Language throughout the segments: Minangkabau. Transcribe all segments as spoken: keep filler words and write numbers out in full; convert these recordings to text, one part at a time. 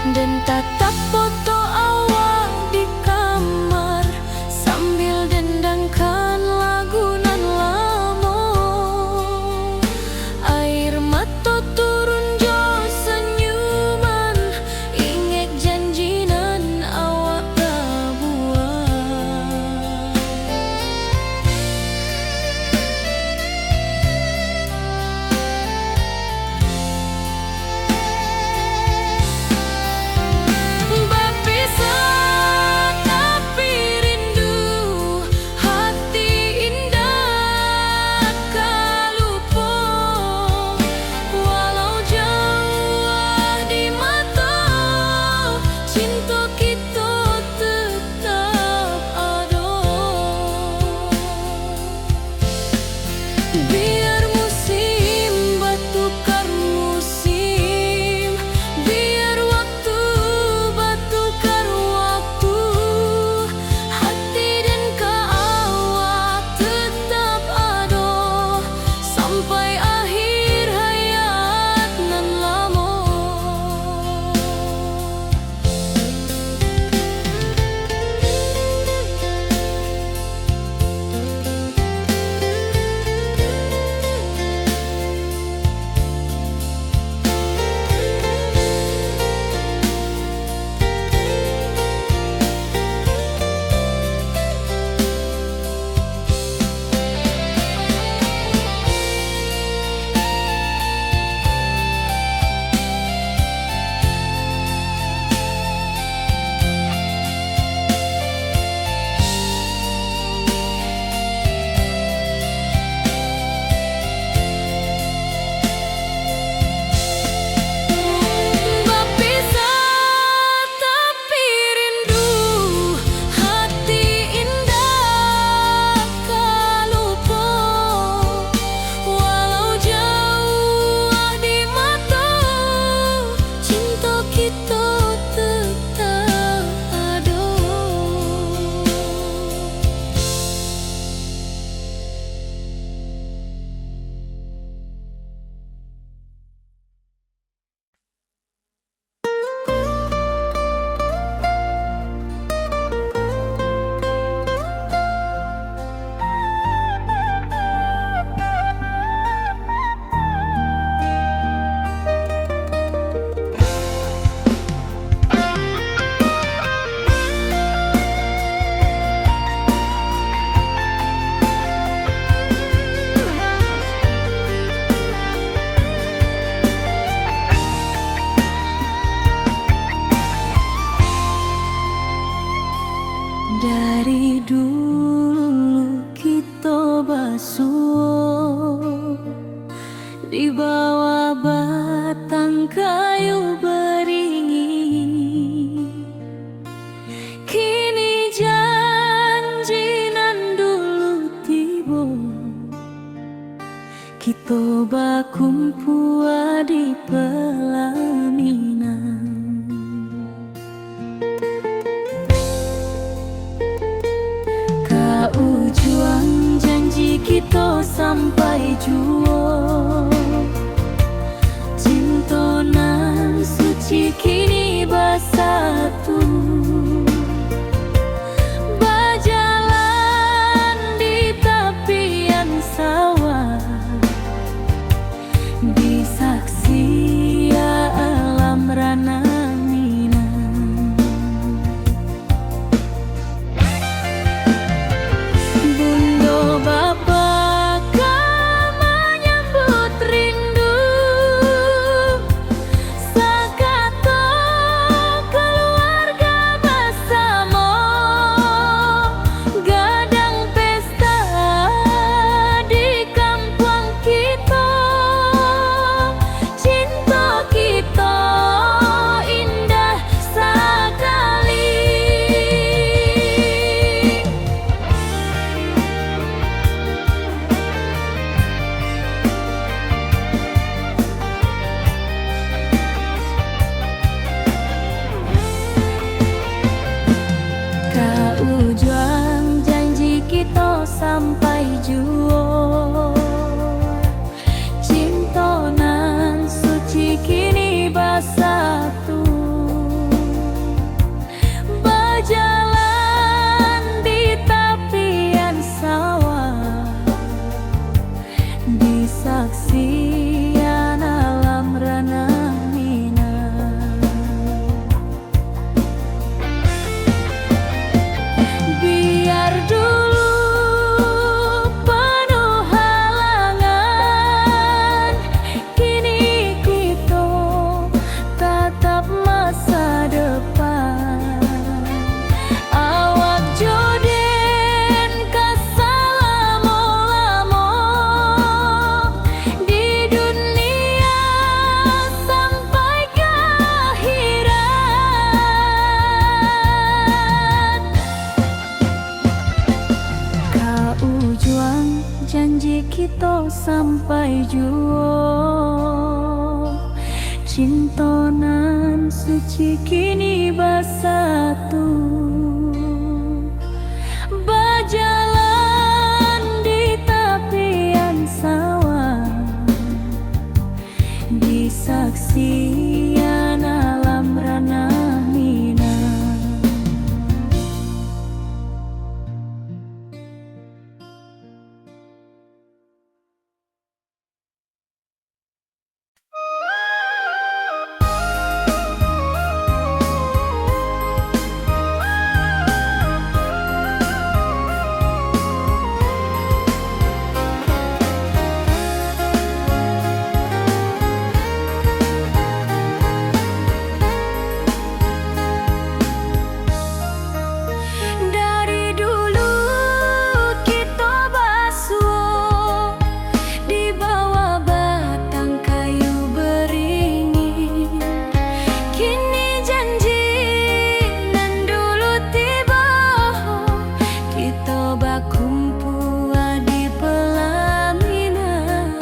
Den tatap foto awak di kamar, sambil dendangkan lagu nan lamo. Air mato turun jo sanyuman, ingek janji nan awak pabuwek. Bapisah tapi rindu, hati indak ka lupo. Walau jauah di mato, cinto kito tetap ado. Biar musim batukar musim, biar waktu batukar waktu, hati den ka awak tetap ado, sampai akhir hayat nan lamo. Bapisah tapi rindu, hati indak ka lupo. Walau jauah di mato, cinto kito tetap ado. Dari dulu kito basuo di bawah batang kayu baringin. Kini janji nan dulu tibo, kito bakumpua di pelaminan. Ka ujuang janji kito sampai juo. Cinto nan suci kini basatu, bajalan di tapian sawah, di saksian Sampai juo cinto nan suci kini basatu, bajalan di tapian sawah, di saksian alam ranah Minang. Dari dulu kito basuo di bawah batang kayu beringin. Kini janji nan dulu tibo, kito bakumpua di pelaminan.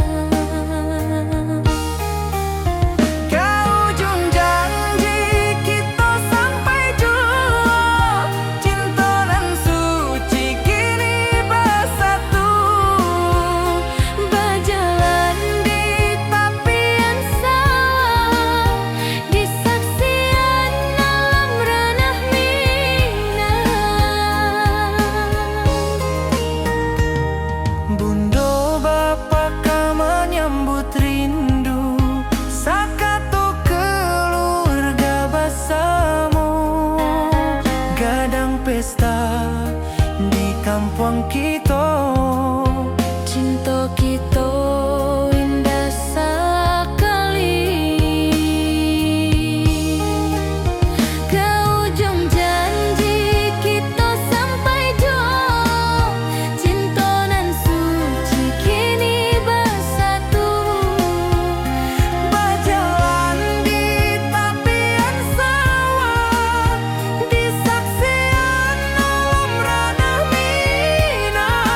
Ka ujuang janji kito sampai juo, cinto nan suci kini basatu, bajalan di tapian sawah, di saksian alam ranah Minang. Bundo bapa ka manyambut rindu, sakato kaluarga basamo, gadang pesta di kampuang kito. Cinto kito indah sakali. Ka ujuang janji kito sampai juo, cinto nan suci kini basatu, bajalan di tapian sawah, di saksian alam ranah Minang.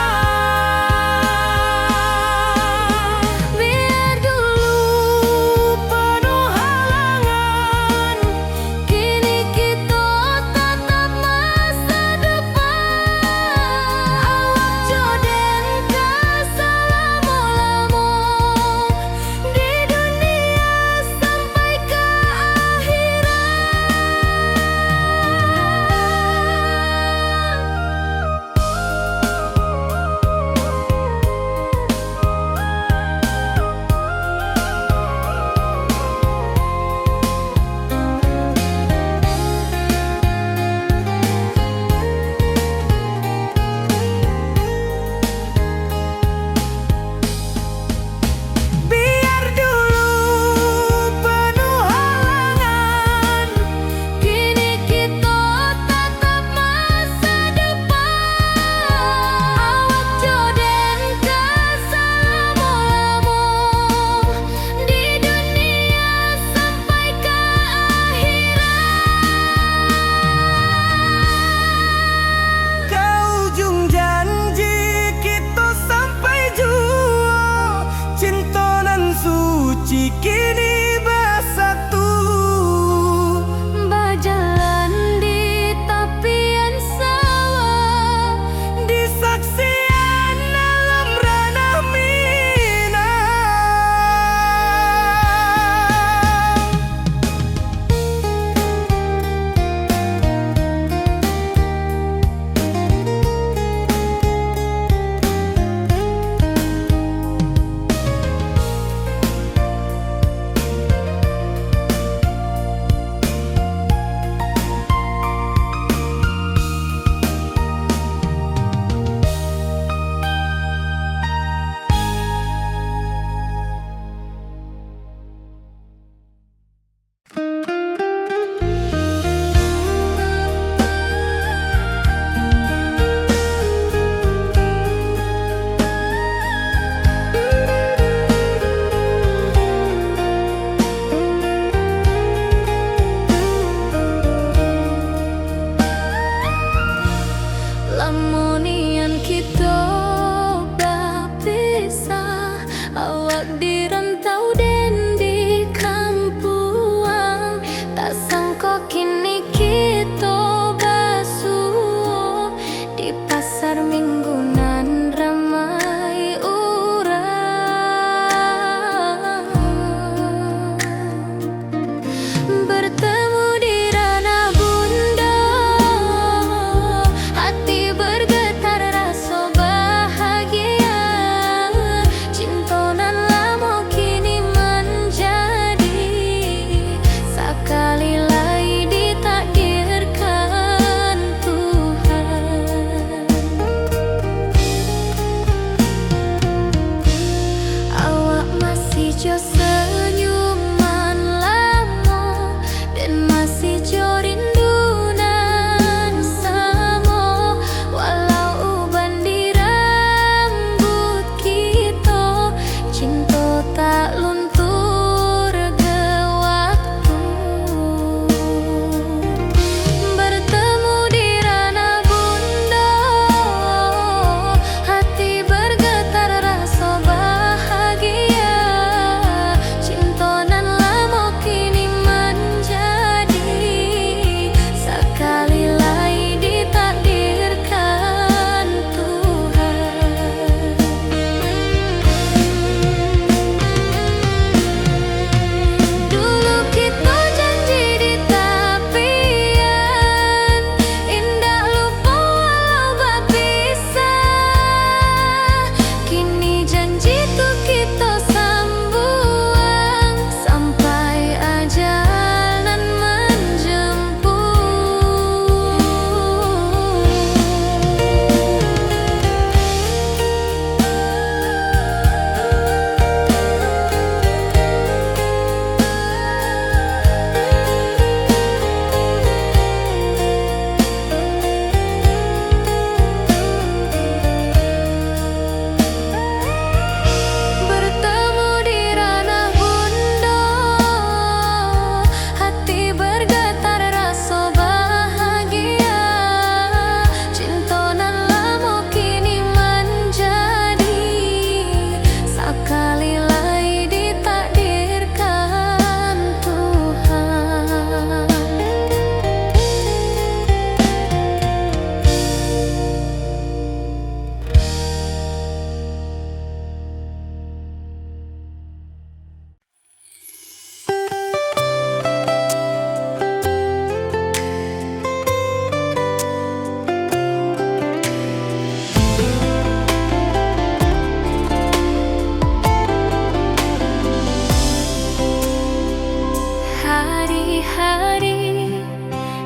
Hari-hari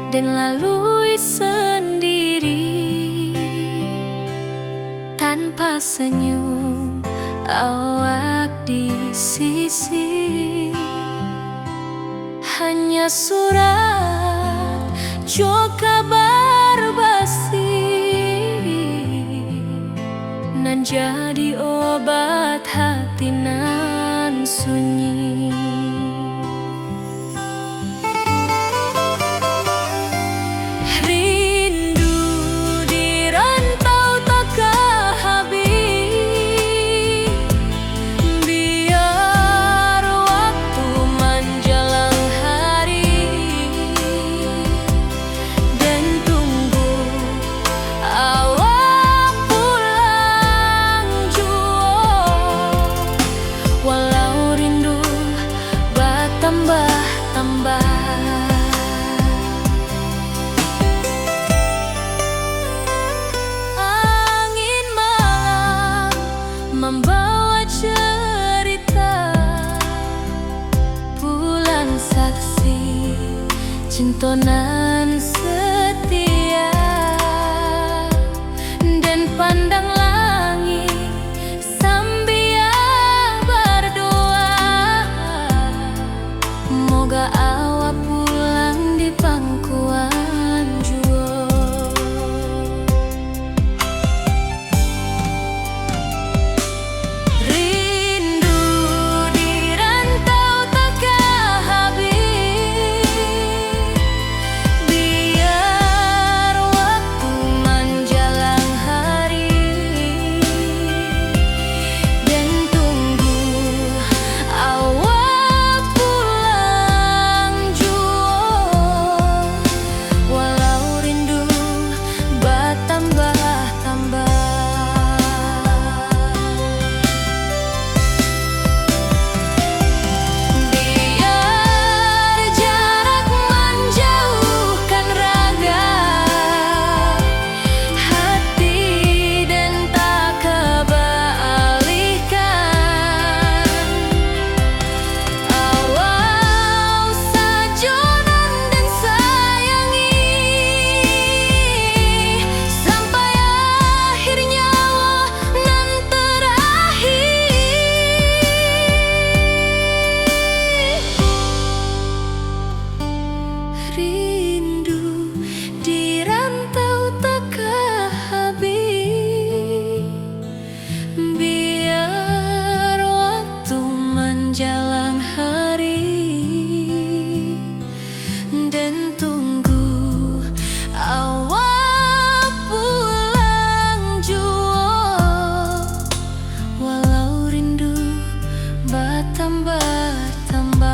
den lalui sendiri, tanpa senyum awak di sisi. Hanya surat jo kabar basi, nan jadi obat hati nan sunyi. Rindu di rantau takah habih, biar waktu manjalang hari, den tunggu awak pulang juo, walau rindu batambah-tambah. Angin malam mambawa cerita, pulang saksi cinto nan setia, den pandang langik sambia bardoa, moga awak pulang di pangkuan juo. Rindu di rantau takah habih, biar waktu manjalang hari, den tunggu awak pulang juo, walau rindu batambah-tambah. Biar jarak manjauhkan raga, hati den takabaalihkan. Awak sajo nan den sayangi, sampai akhir nyawo nan terakhir. Rindu di rantau takah habih, biar waktu manjalang hari, den tunggu awak pulang juo, walau rindu batambah-tambah.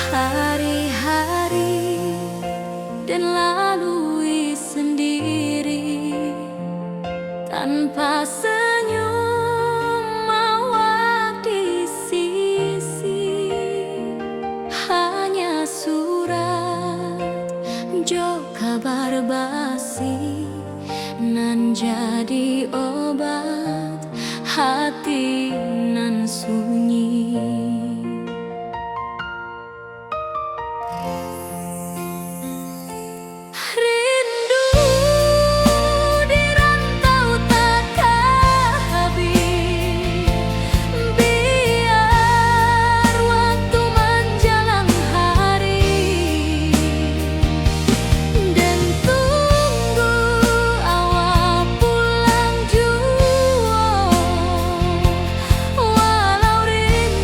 Hari-hari den lalui sendiri, tanpa senyum awak di sisi. Hanya surat jo kabar basi, nan jadi obat hati nan sunyi. Rindu di rantau takah habih, biar waktu manjalang hari, den tunggu awak pulang juo, walau rindu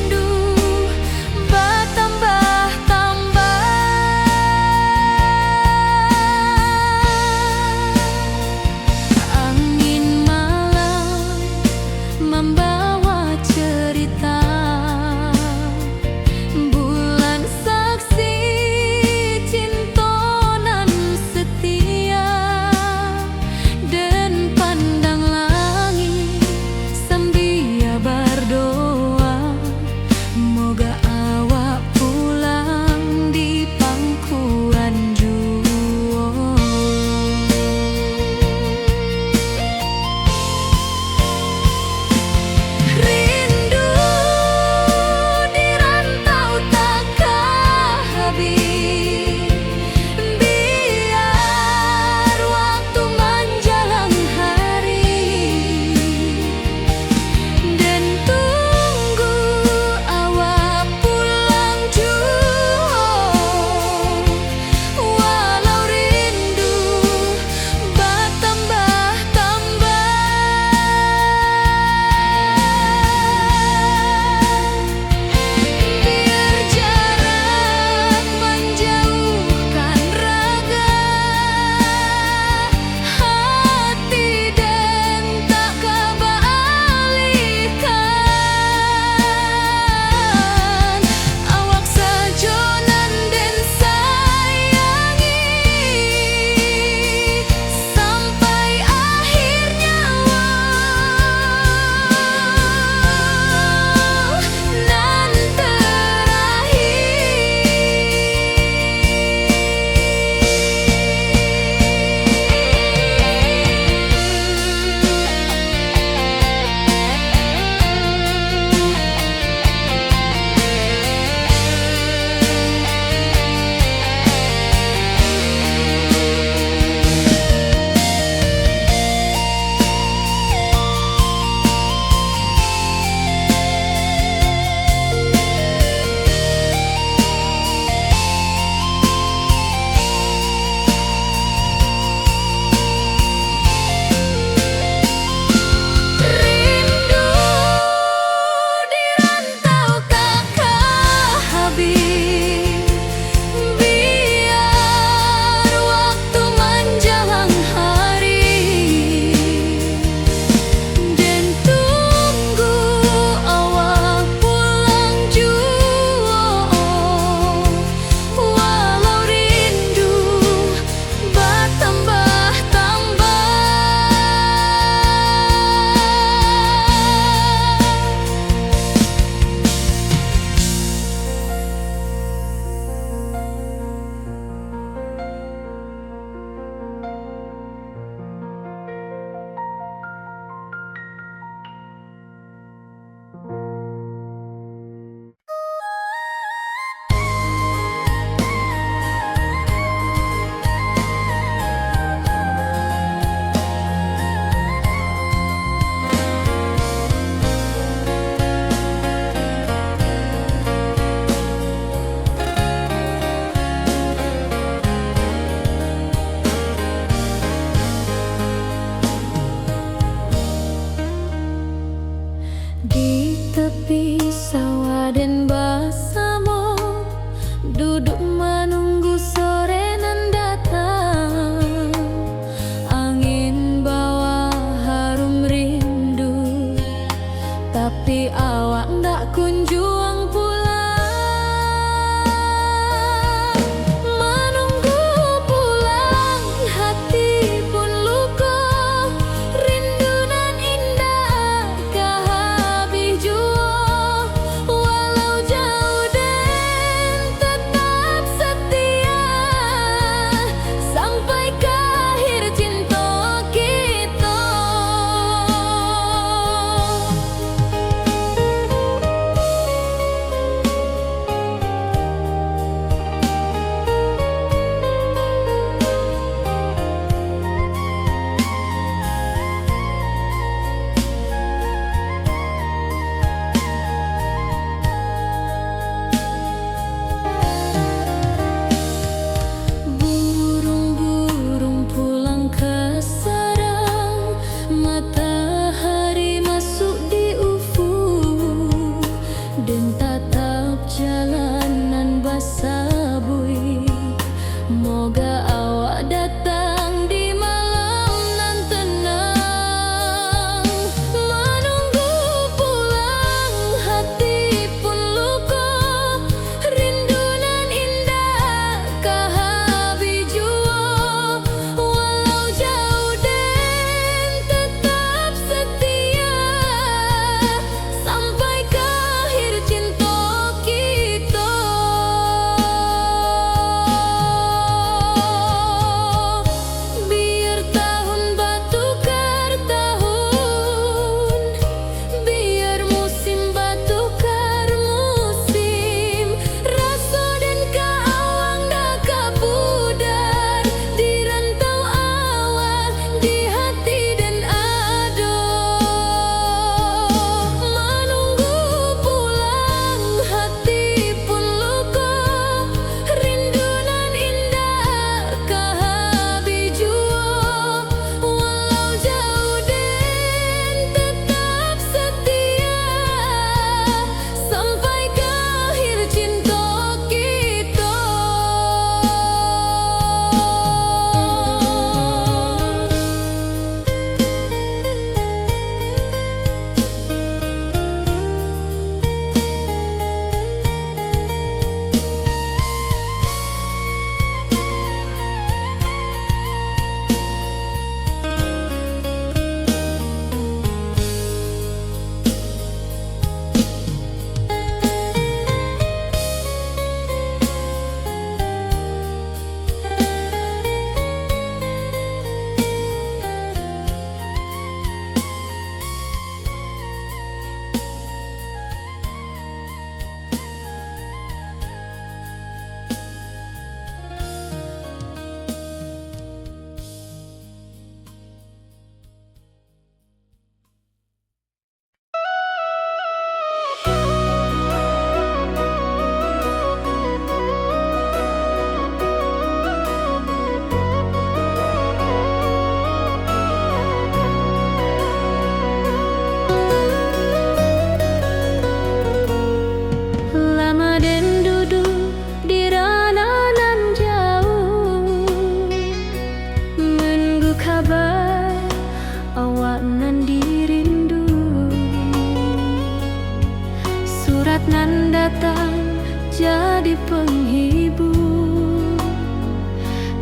Penghibur,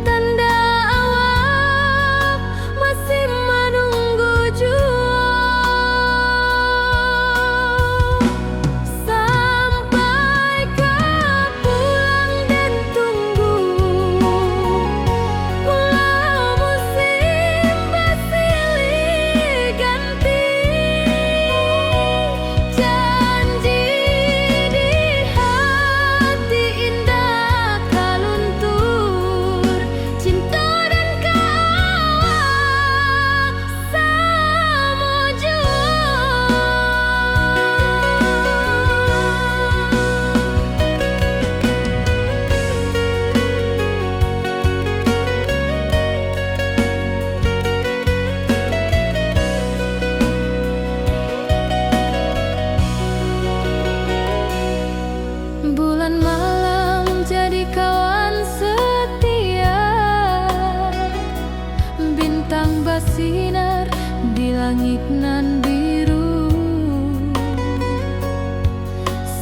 tanda awak masih manunggu juo. Sampai ka pulang den tunggu, walau musim basilih ganti. Janji di hati indak ka luntur, cinto den ka awak samo juo. Bulan malam jadi kawan setia, bintang basinar di langik nan biru.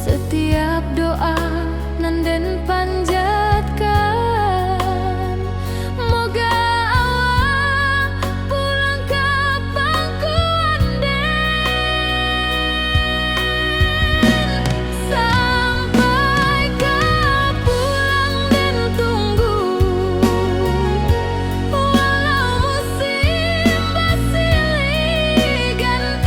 Satiap doa nan den panjatkan, moga awak pulang ka pangkuan den. Sampai ka pulang den tunggu, walau musim basilih ganti.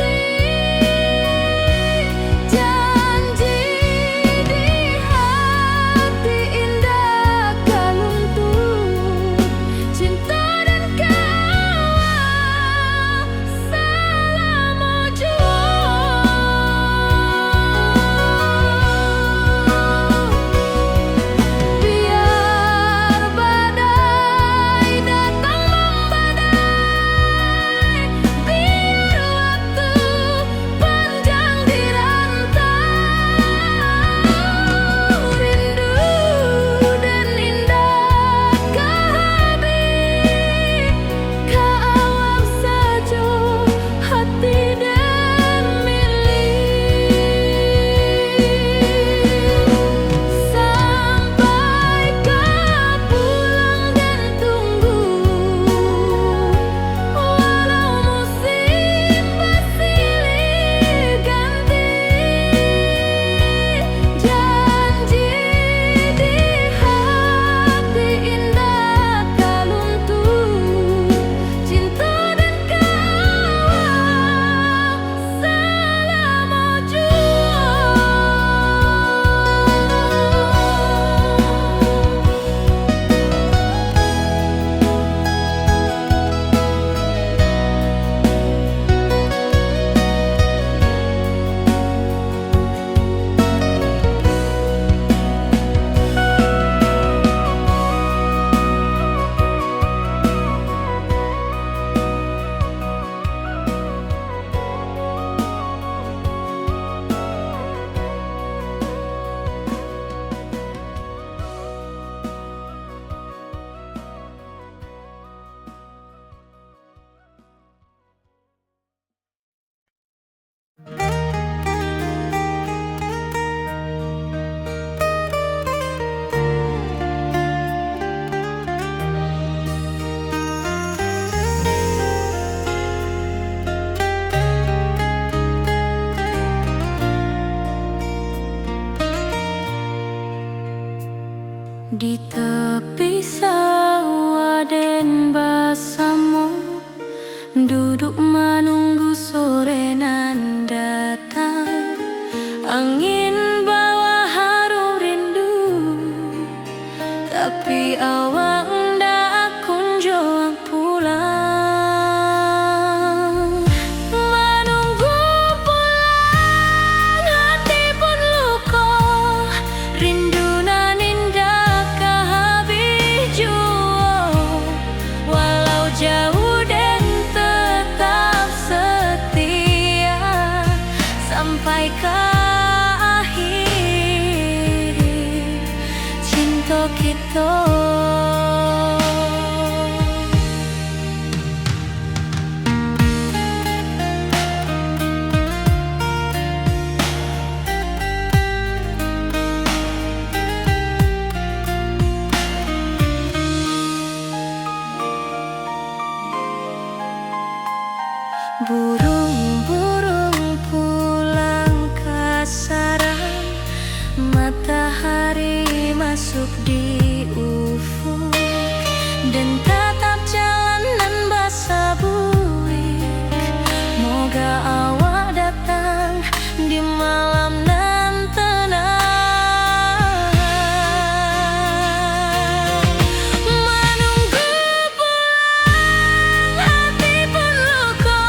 Buruang-buruang pulang ka sarang, matahari masuk di ufuk, den tatap jalan nan basabuik. Moga awak datang di malam nan tenang. Manunggu pulang hati pun luko,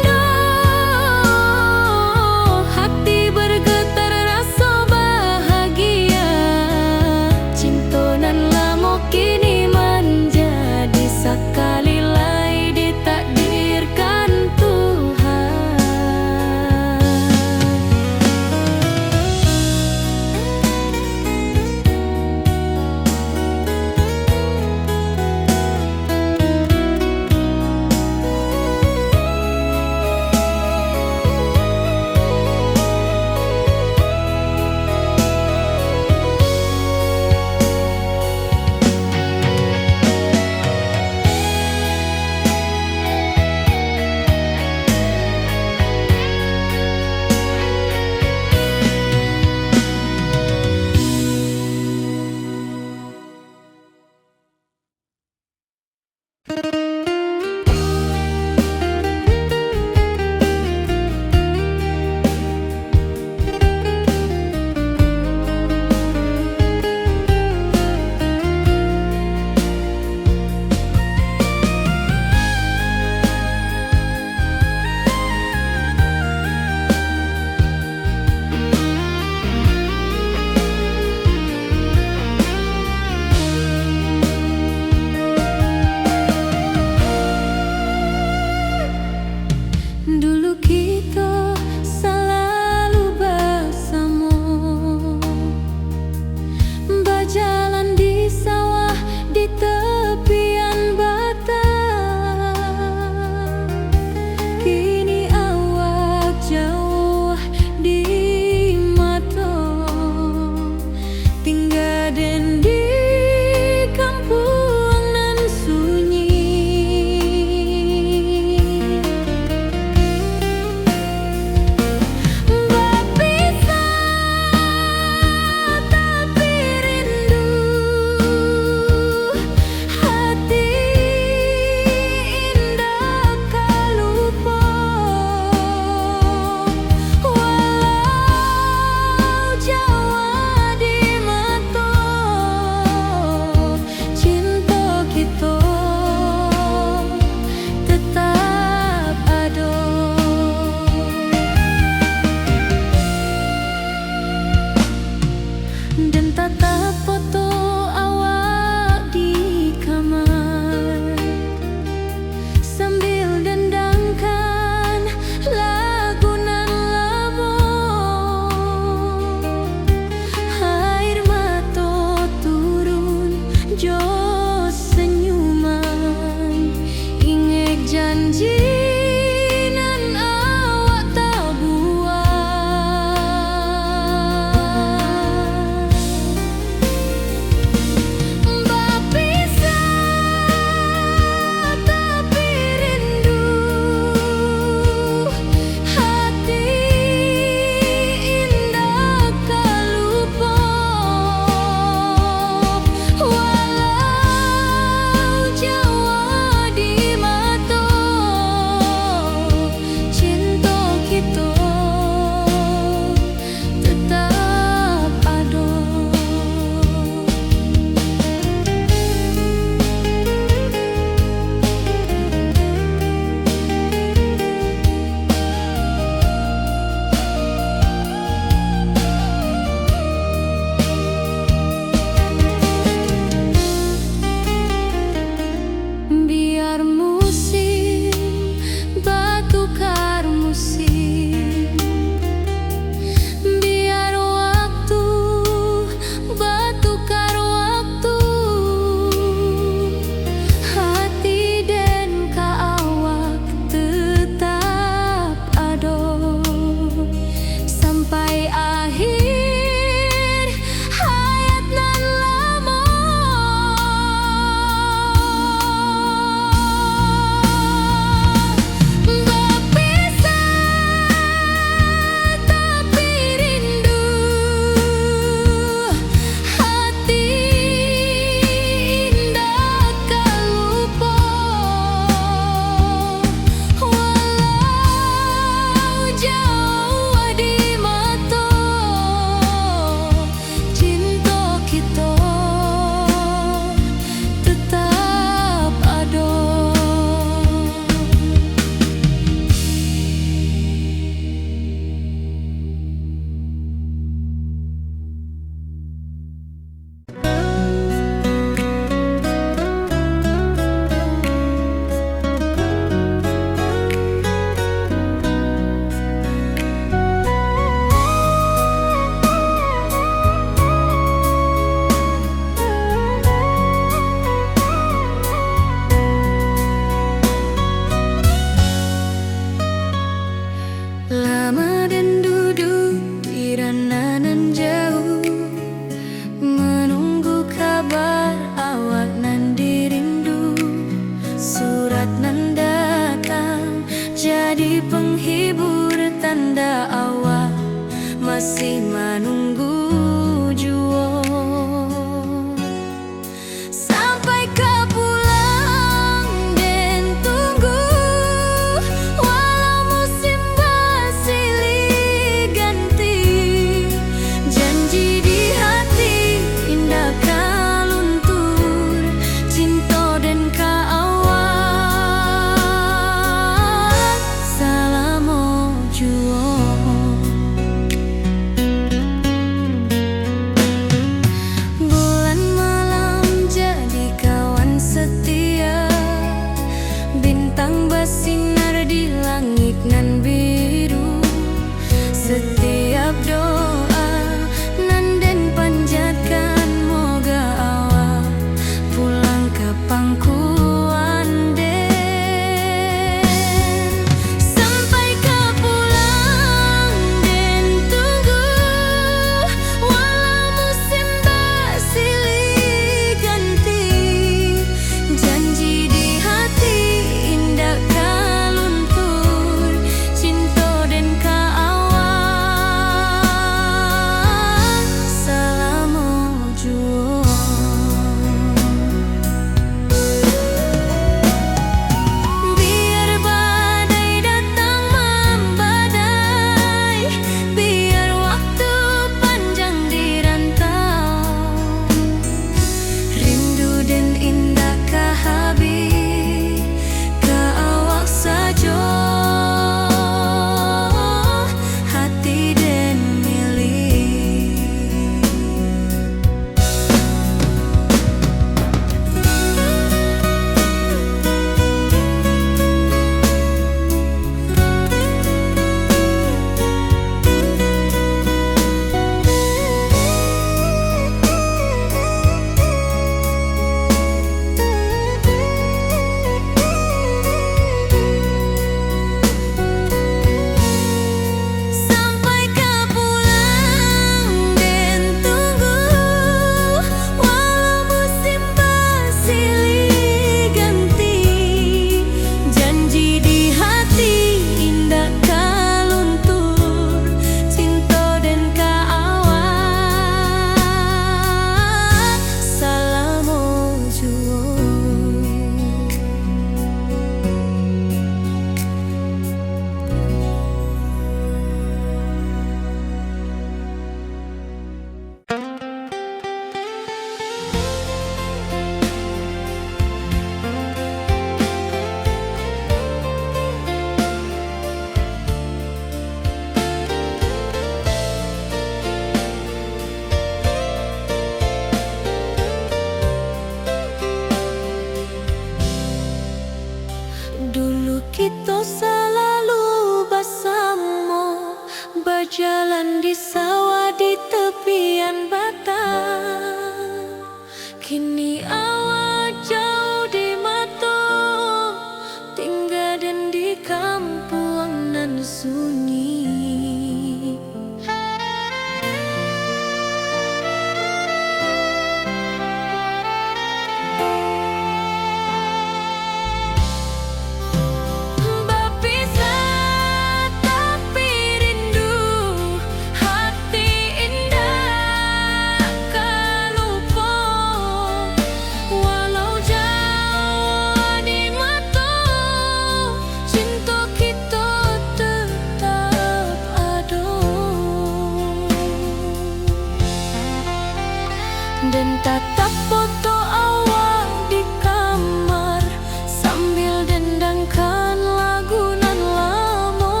Den tatap foto awak di kamar, sambil dendangkan lagu nan lamo.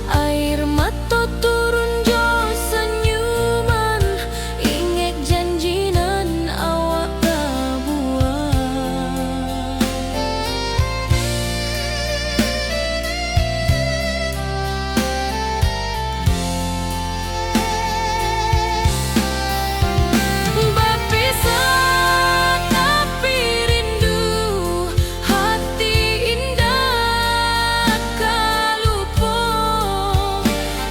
Air mato turun jo sanyuman, ingek janji nan awak tabuek. Bapisah tapi rindu, hati indak ka lupo.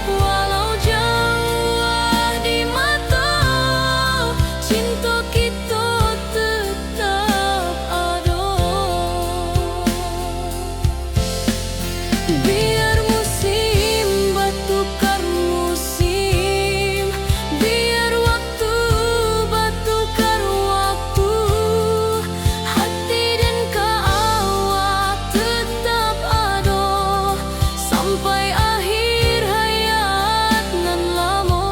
Walau jauah di mato, cinto kito tetap ado. Biar musim batukar musim, biar waktu batukar waktu, hati den ka awak tetap ado, sampai akhir hayat nan lamo.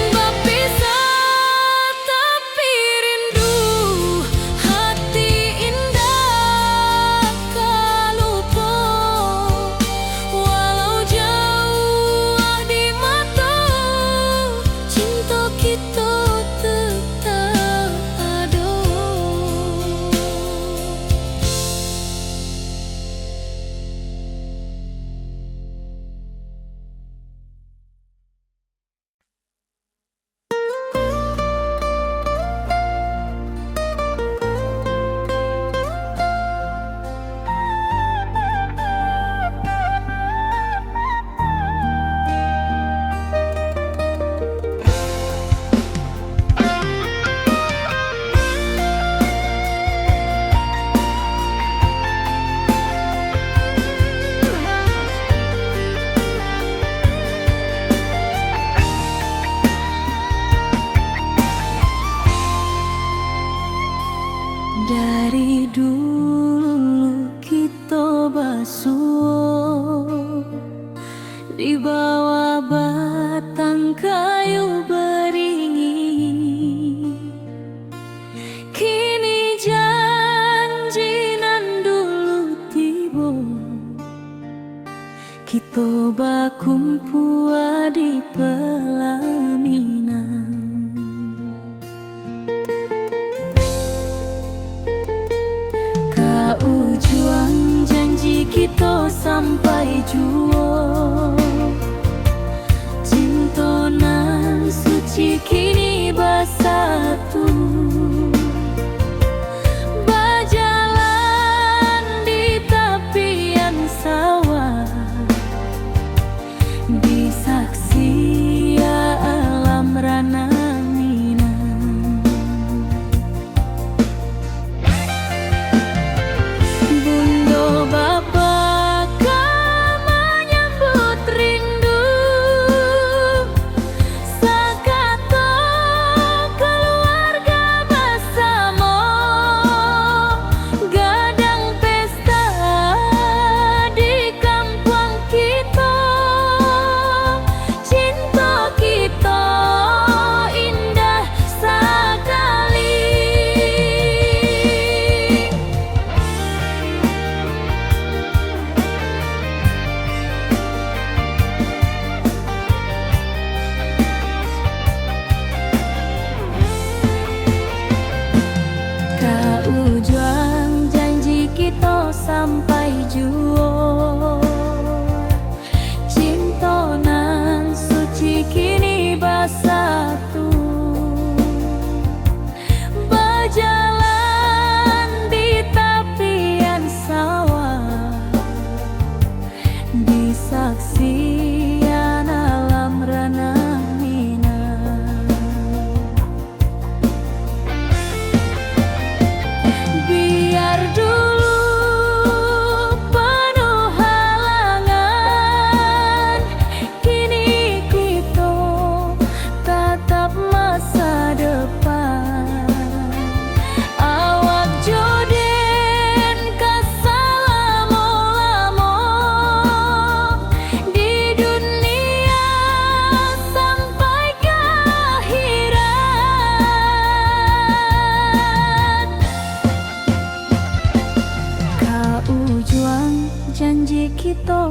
Bapisah tapi rindu, hati indak ka lupo. Walau jauah di mato, cinto kito tetap ado.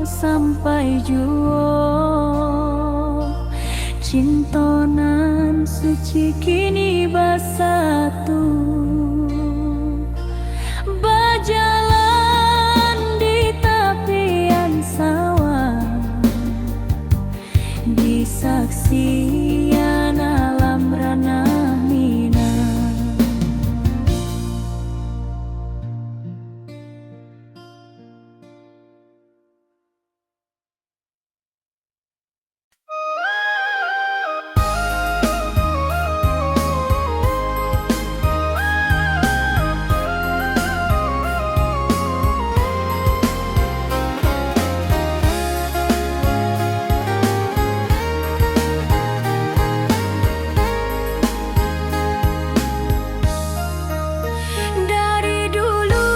Sampai juo cinto nan suci kini basatu, bajalan di tapian sawah, di saksian alam ranah Minang. Dari dulu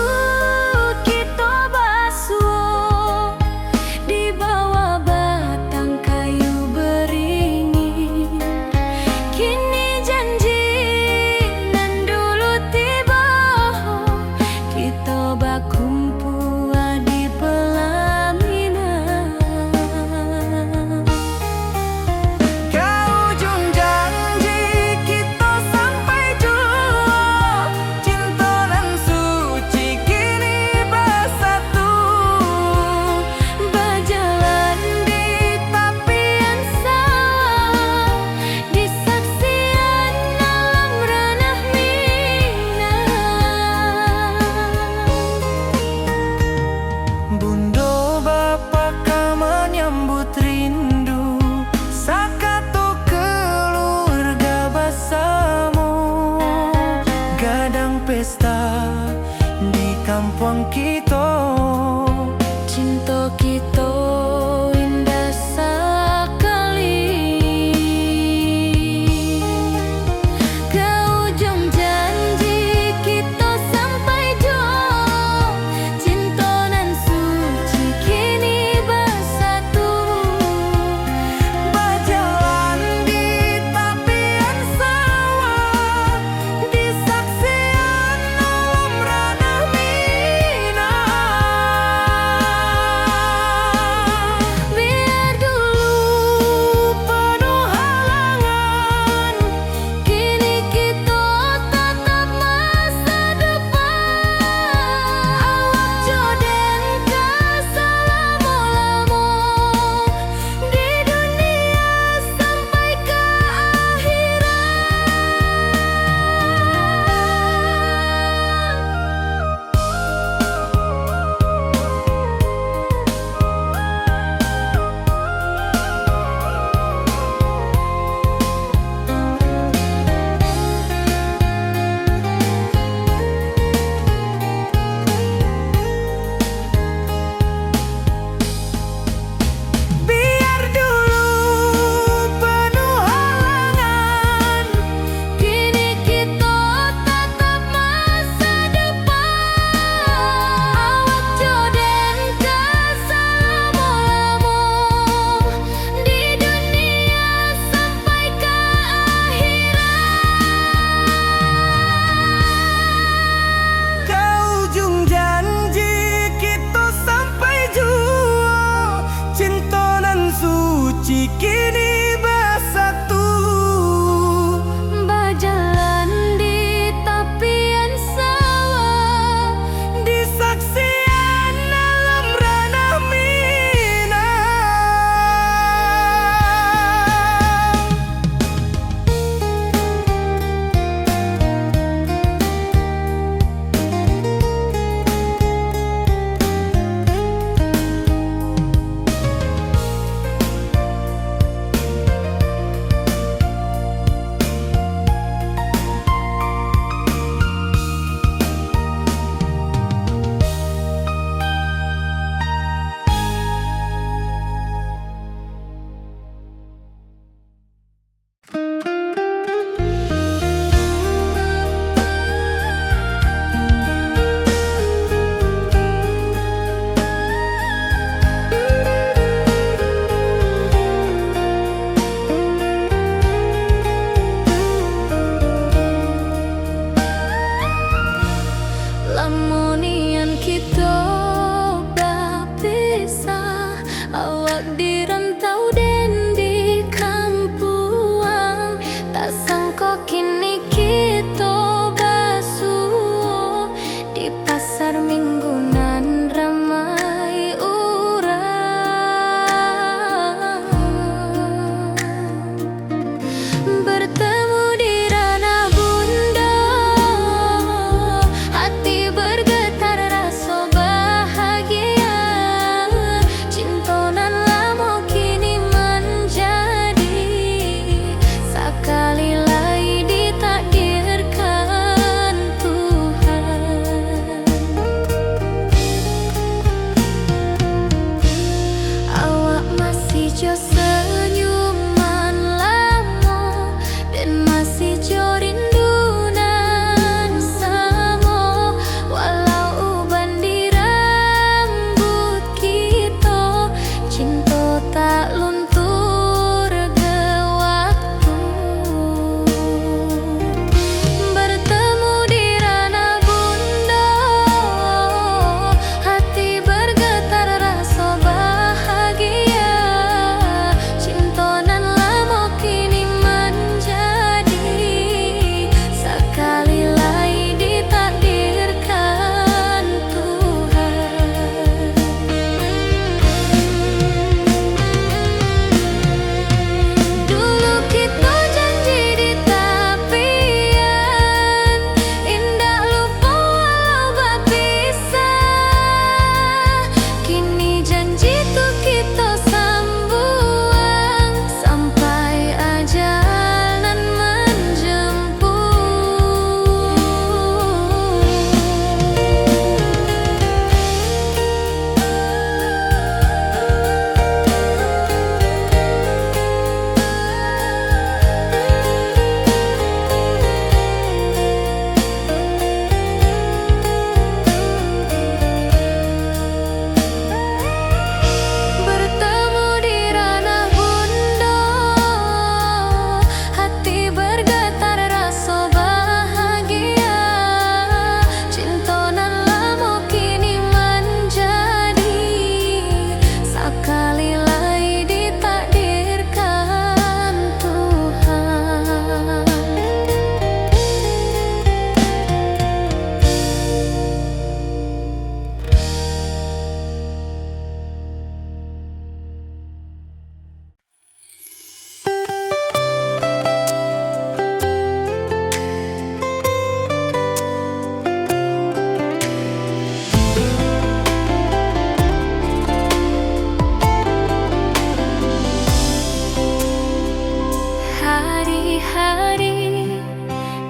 kito basuo di bawah batang kayu beringin. Kini janji nan dulu tibo, kito bakumpua di pelaminan. Ka ujuang janji kito sampai juo, cinto nan suci kini basatu, bajalan di tapian sawah, di saksian alam ranah Minang. Bundo bapa ka manyambut rindu, sakato kaluarga basamo, gadang pesta di kampuang kito, cinto kito indah sakali. Ka ujuang janji kito sampai juo, cinto nan suci kini basatu, bajalan di tapian sawah, di saksian alam ranah Minang.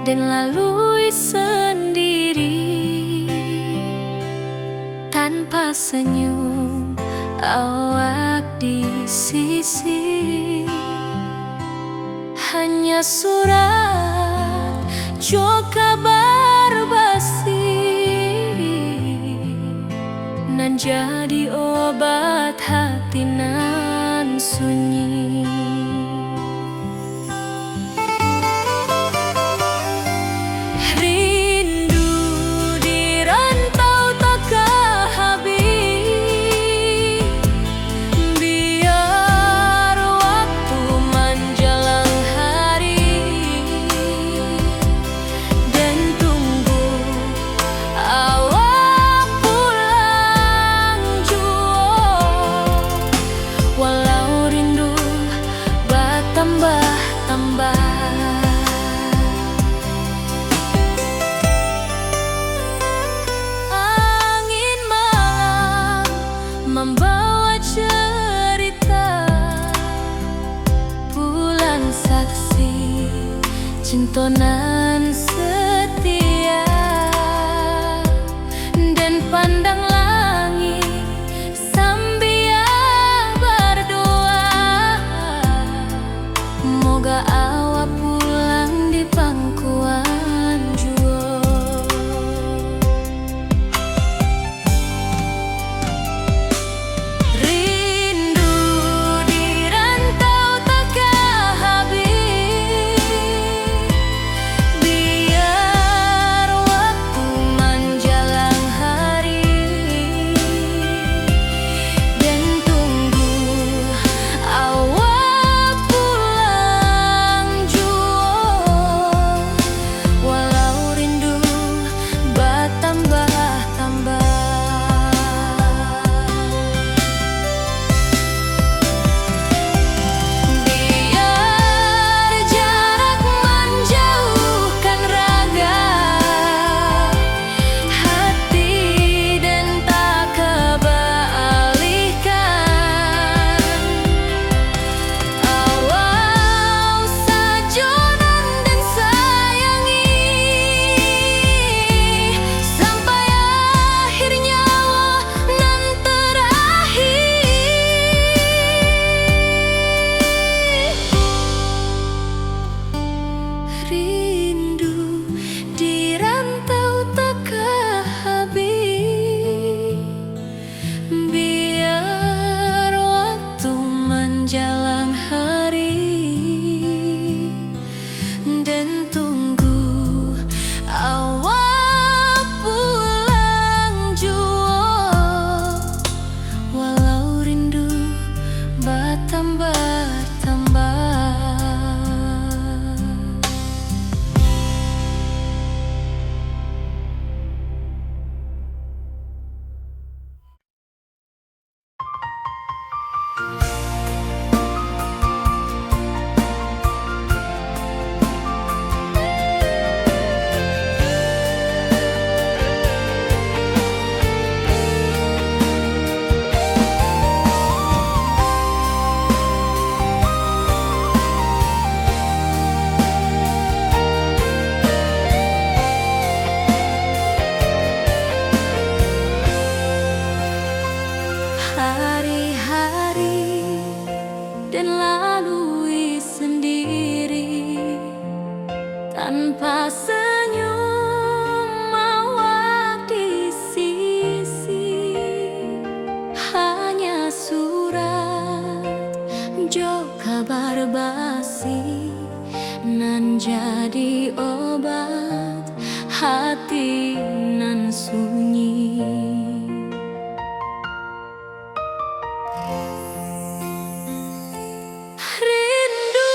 Den lalui sandiri, tanpa senyum awak di sisi. Hanya surat jo kabar basi, nan jadi obat hati nan sunyi. Rindu di rantau takah habih, biar waktu manjalang hari, den tunggu awak pulang juo, walau rindu batambah-tambah. Angin malam mambawa cerita, pulang saksi cinto nan setia. Den pandang langik sambia bardoa, moga awak pulang di pangkuan juo. Rindu di rantau takah habih, biar waktu manjalang hari, den tunggu awak pulang juo, walau rindu batambah-tambah. Biar jarak manjauhkan raga, hati den tak ka baalihkan. Awak sajo nan den sayangi, sampai akhir nyawa nan terakhir. Rindu di rantau takah habih, biar waktu manjalang hari, den tunggu awak pulang juo, walau rindu batambah-tambah. Hari-hari den lalui sandiri, tanpa senyum awak di sisi. Hanya surat jo kabar basi, nan jadi obat hati nan sunyi. Rindu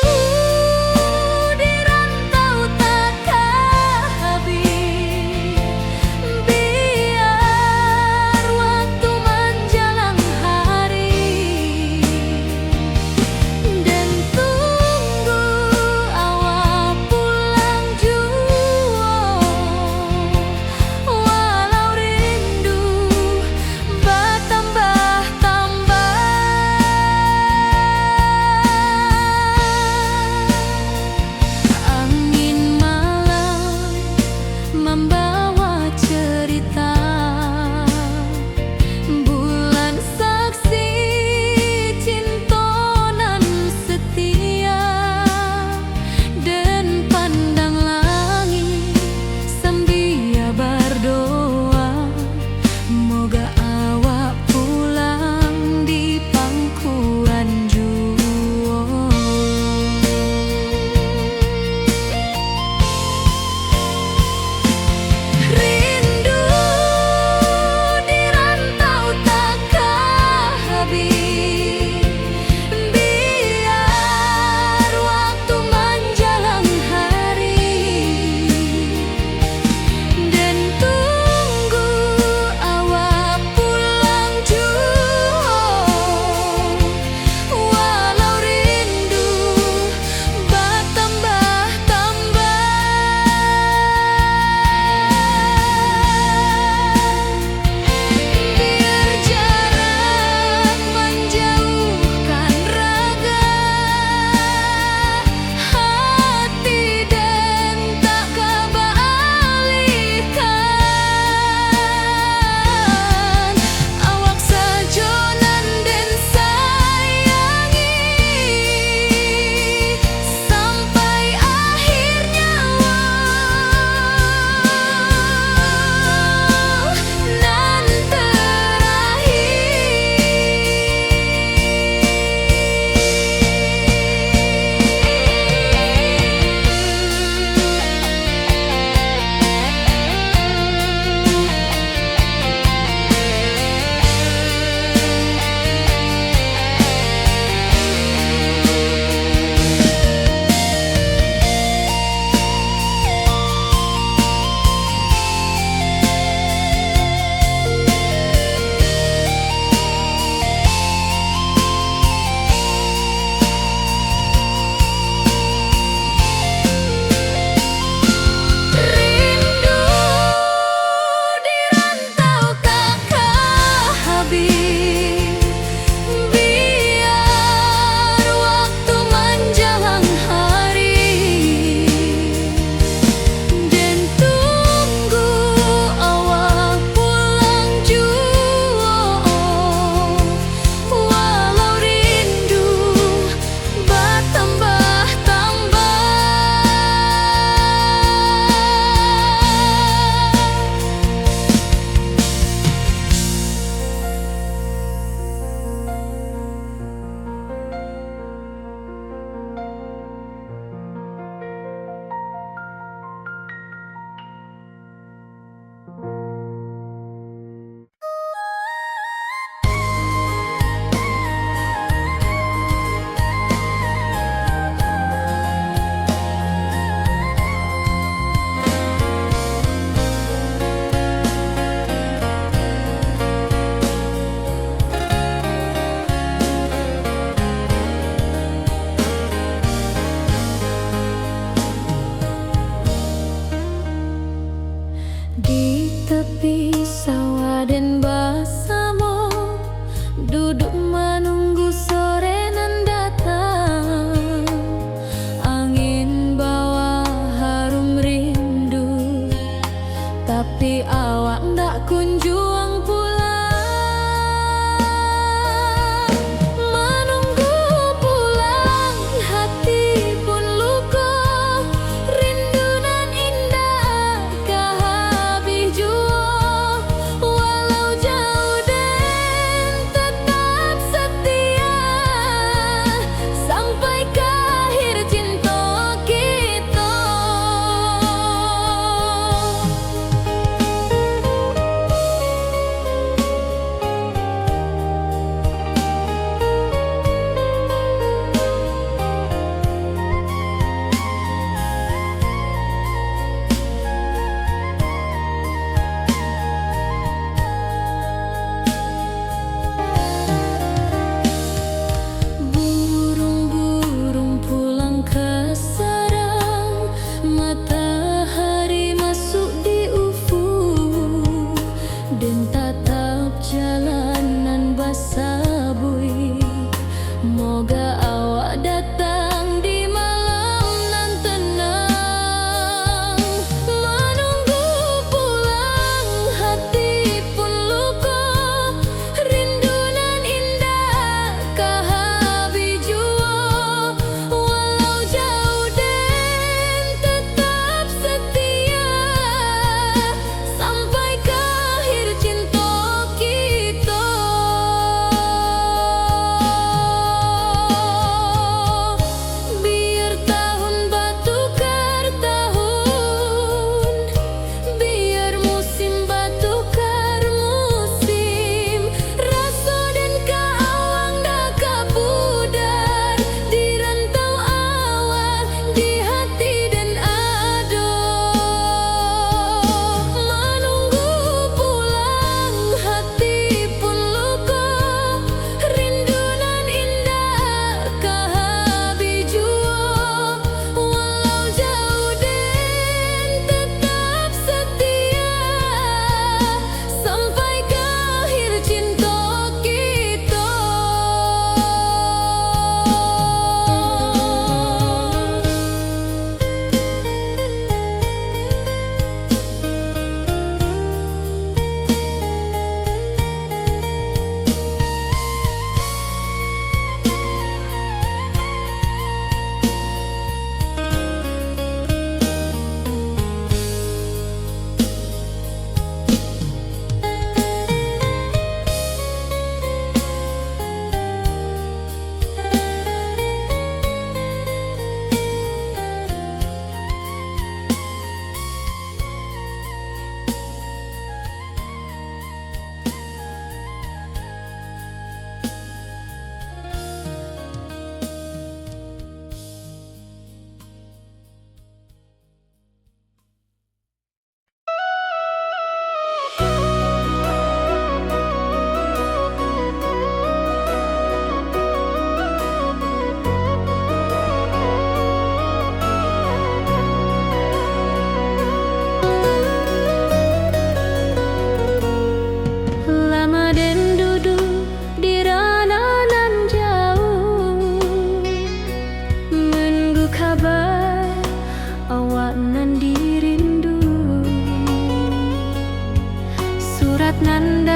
di rantau takah habih, biar waktu manjalang hari, den tunggu awak pulang juo. Walau rindu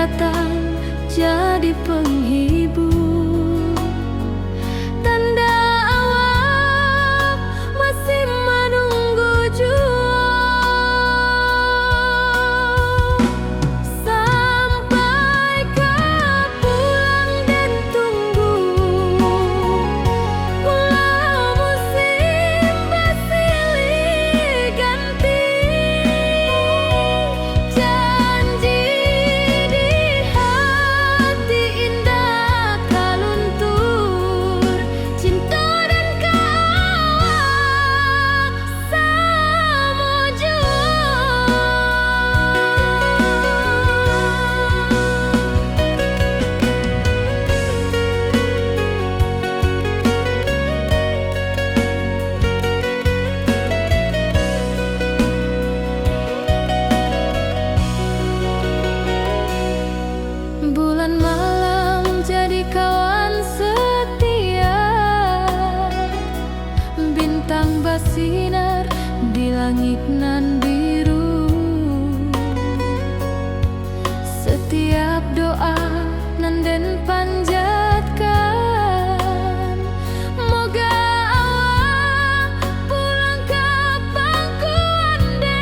datang jadi penghibur. Tanda awak masih manunggu juo. Sampai ka pulang den tunggu, walau musim basilih ganti. Janji di hati indak ka luntur, cinto den ka awak samo juo. Bulan malam jadi kawan setia, bintang basinar di langik nan biru. Satiap doa nan den panjatkan, moga awak pulang ka pangkuan den.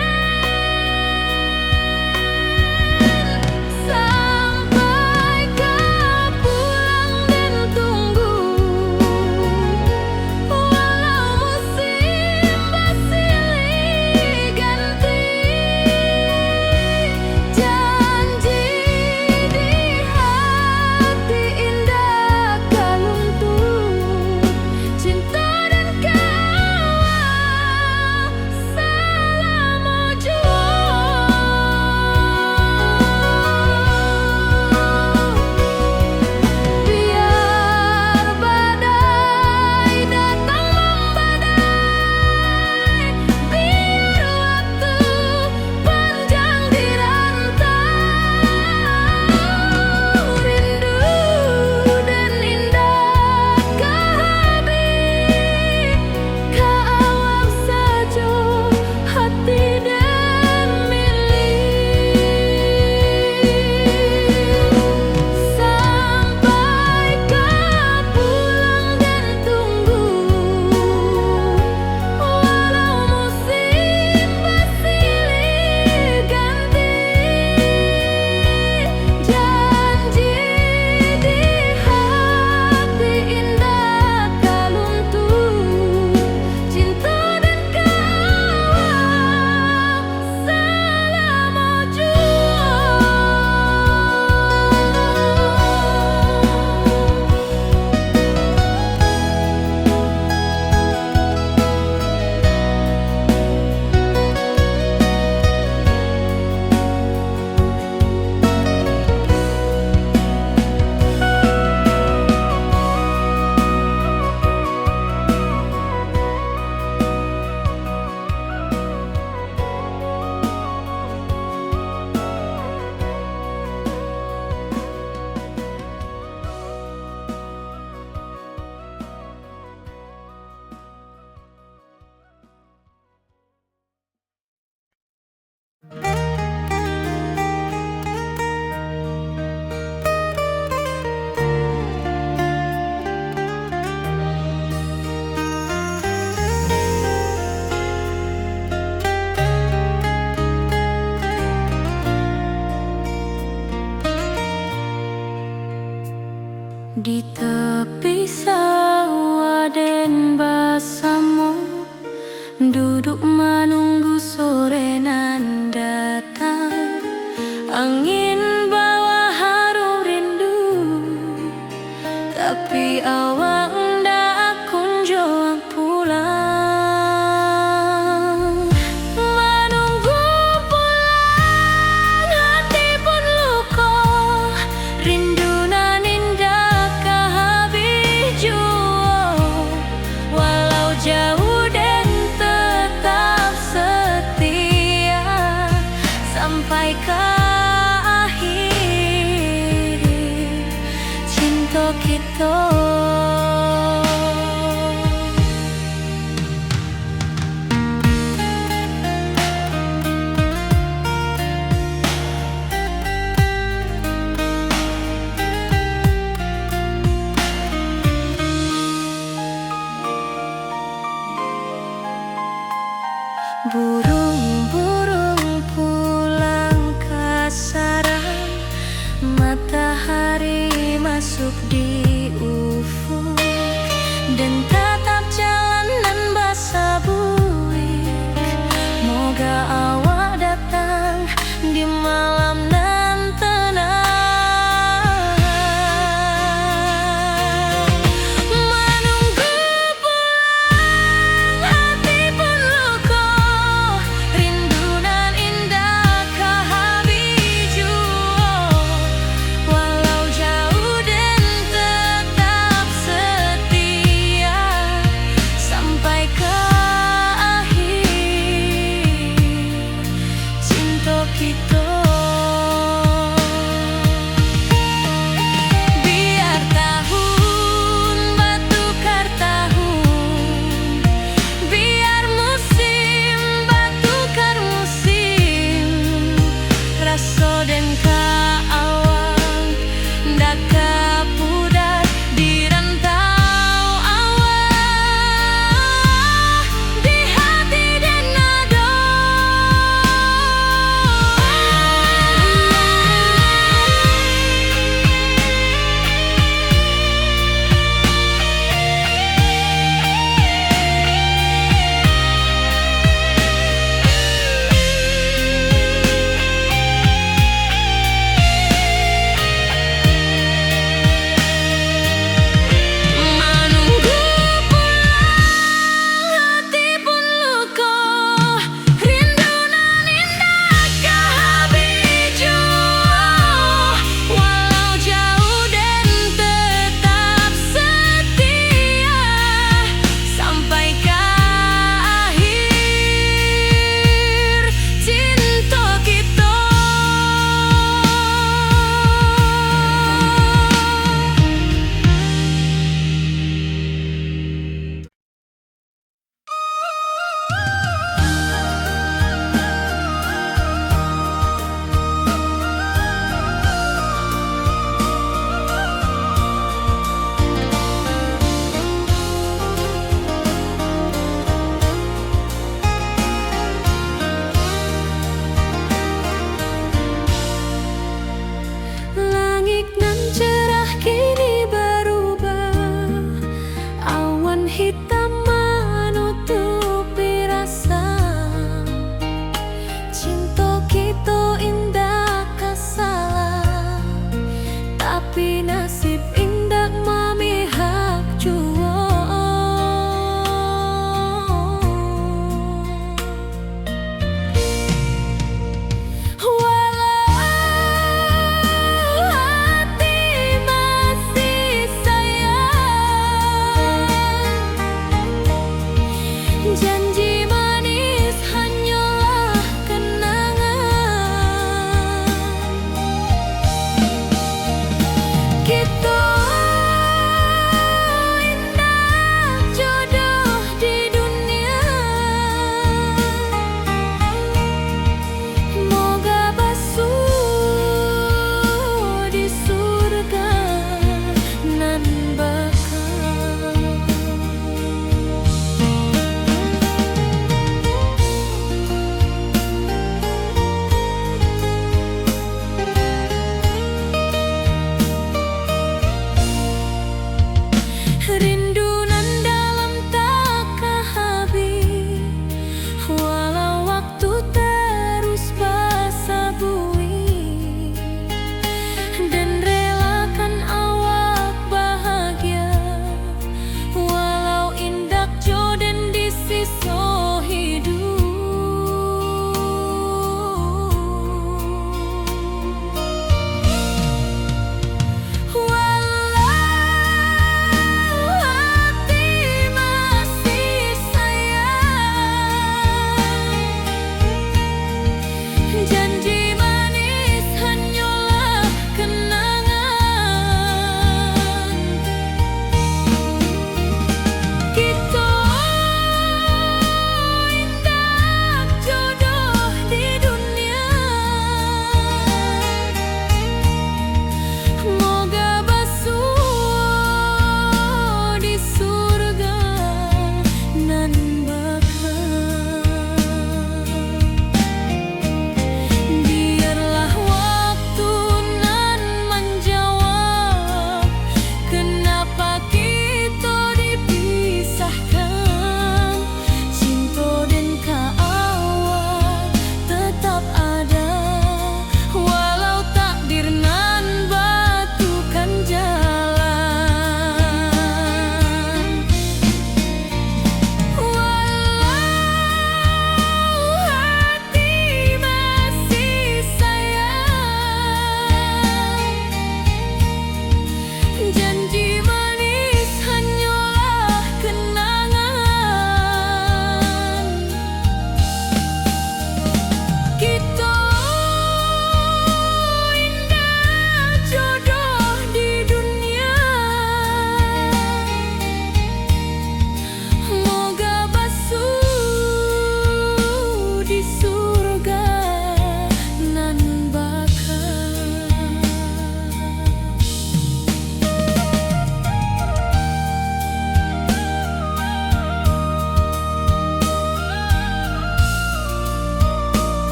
Sampai ka pulang den tunggu, walau musim basilih ganti. Burung-burung pulang ka sarang, matahari masuk di ufuk, den tatap jalan nan basabuik. Moga awak datang di malam nan tenang. Manunggu pulang hati pun luko,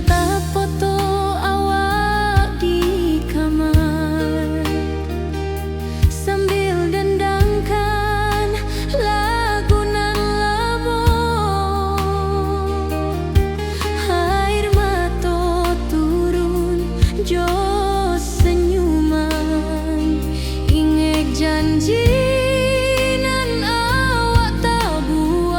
Tapoto awak di kamar, sambil dendangkan lagu nan lamo. Air mato turun jo senyuman, ingek janji nan awak tabuek.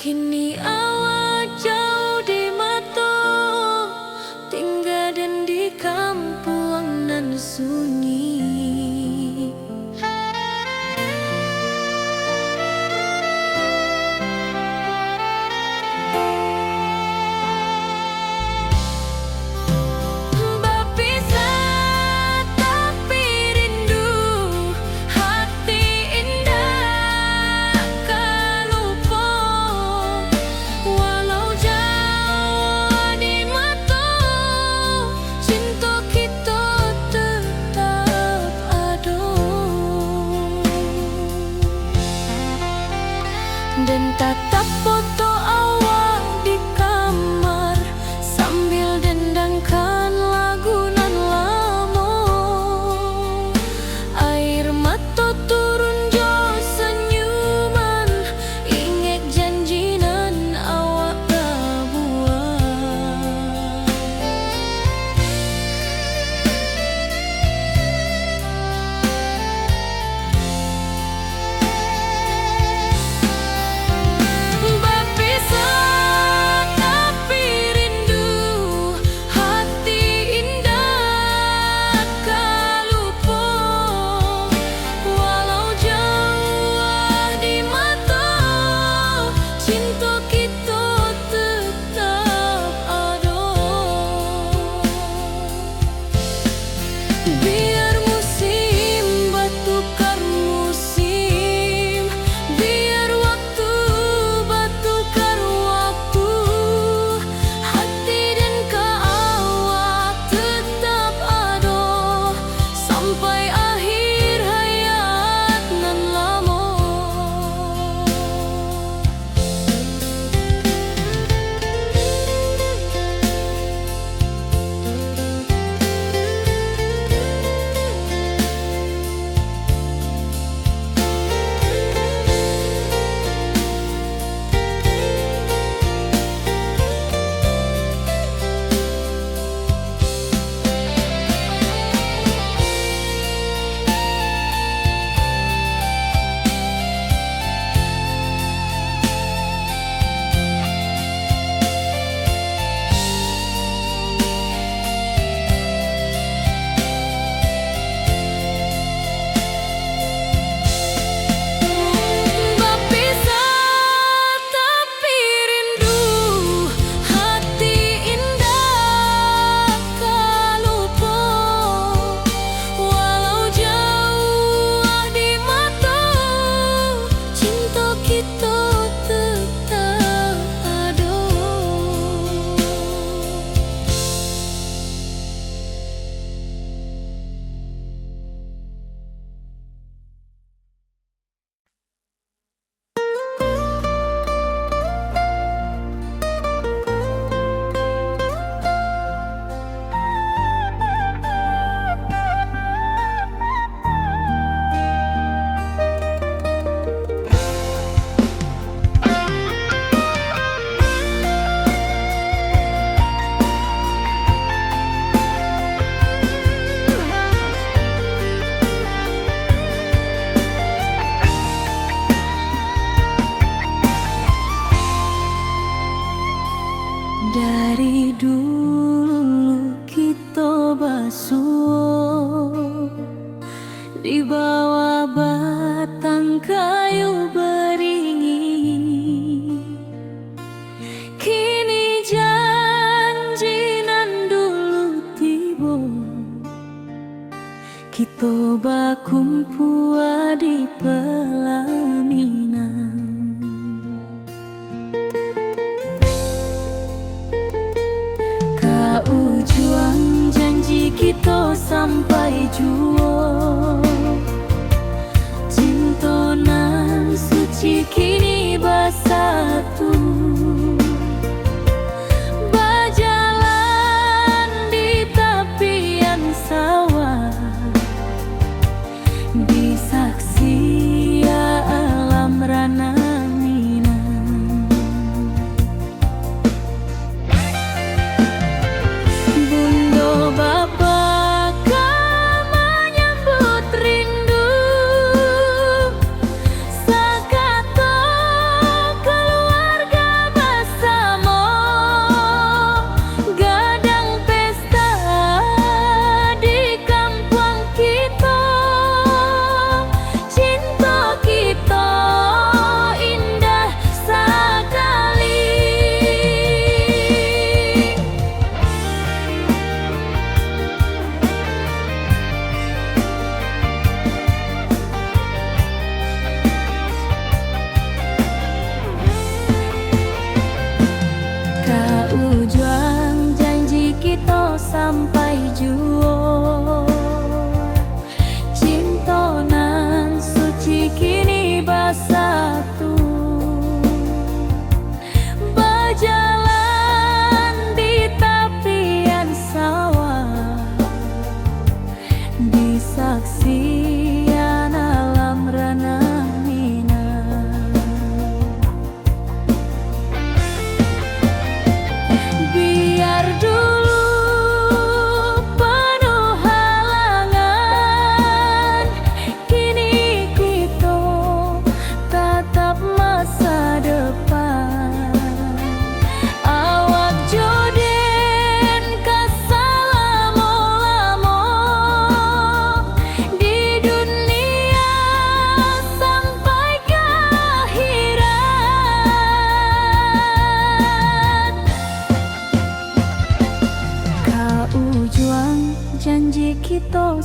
Kini awak jauah di mato, tingga den di kampuang nan sunyi. Bapisah tapi rindu, hati indak ka lupo. Walau jauah di mato, cinto kito tetap ado. Den tatap foto awak di kamar, sambil dendangkan lagu nan lamo. Air mato turun jo sanyuman, ingek janji nan awak pabuek.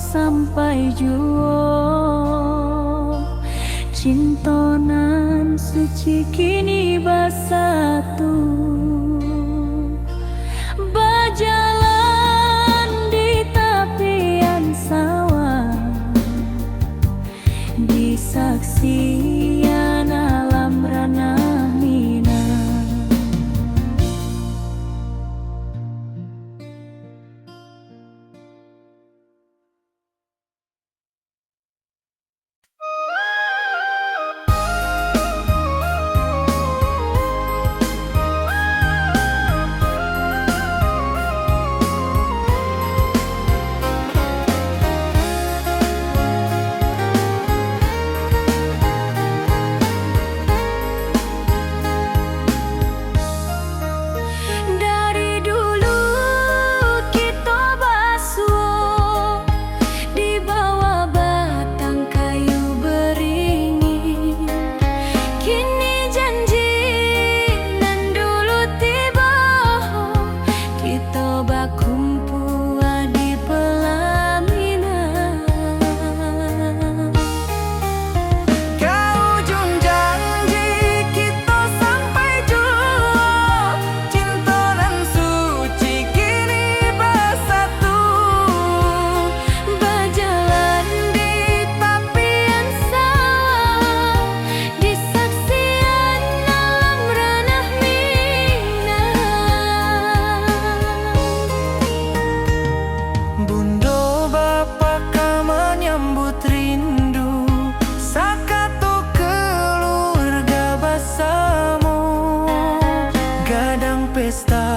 Sampai juo cinto nan suci kini basatu, bajalan di tapian sawah, di saksian alam ranah Minang. Dari dulu kito basuo di bawah batang kayu beringin. Kini janji nan dulu tibo, kito bakumpua di pelaminan. Ka ujuang janji kito sampai juo, cinto nan suci kini basatu, bajalan di tapian sawah, di saksian alam ranah Minang. Bundo bapa ka manyambut rindu, sakato kaluarga basamo, gadang pesta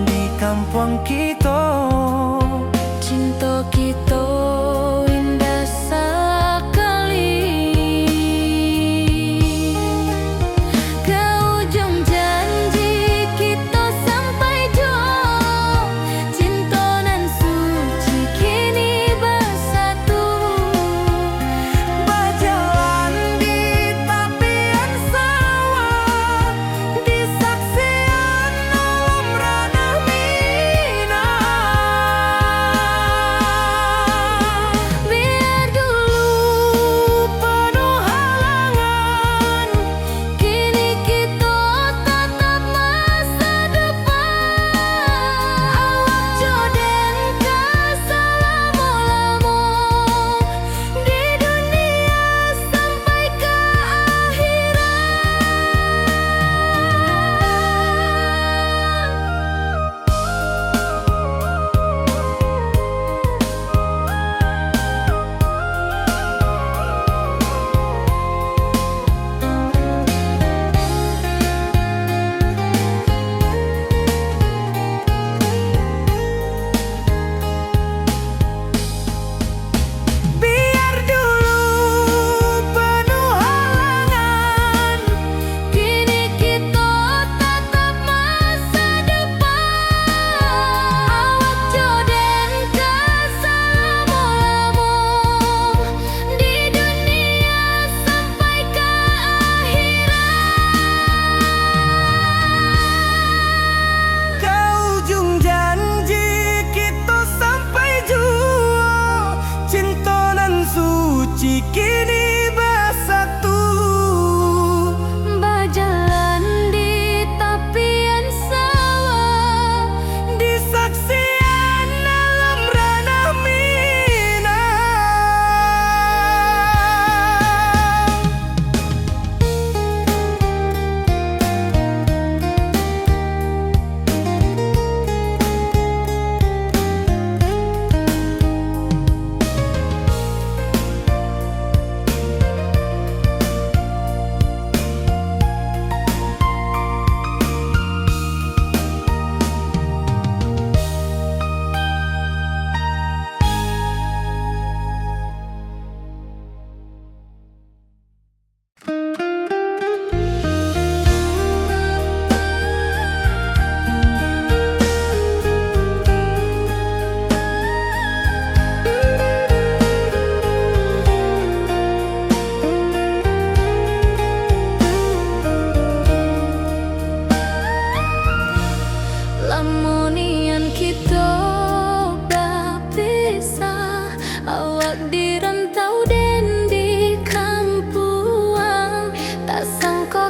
di kampuang kito. Cinto kito indah sakali. Ka ujuang janji kito sampai juo, cinto nan suci kini basatu, bajalan di tapian sawah, di saksian alam ranah Minang.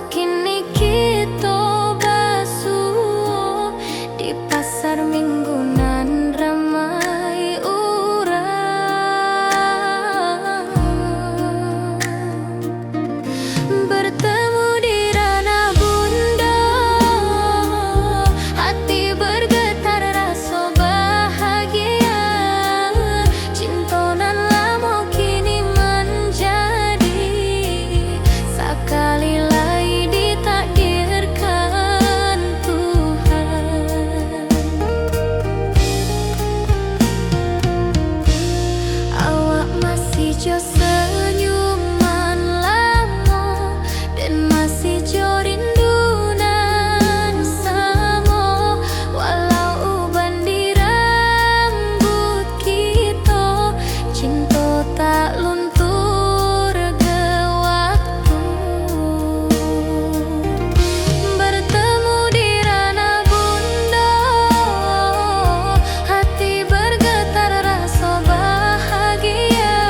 Kini kito basuo di pasar Minggu nan ramai urang. Bertemu di ranah bundo, hati bergetar raso bahagia. Cinto nan lamo kini manjadi, sakali lai ditakdirkan Tuhan. Awak masih jo senyuman lamo, dan masih jo rindu nan samo. Walau uban di rambuik kito, cinto tak luntur ge waktu. Bertemu di ranah bundo, hati bergetar raso bahagia.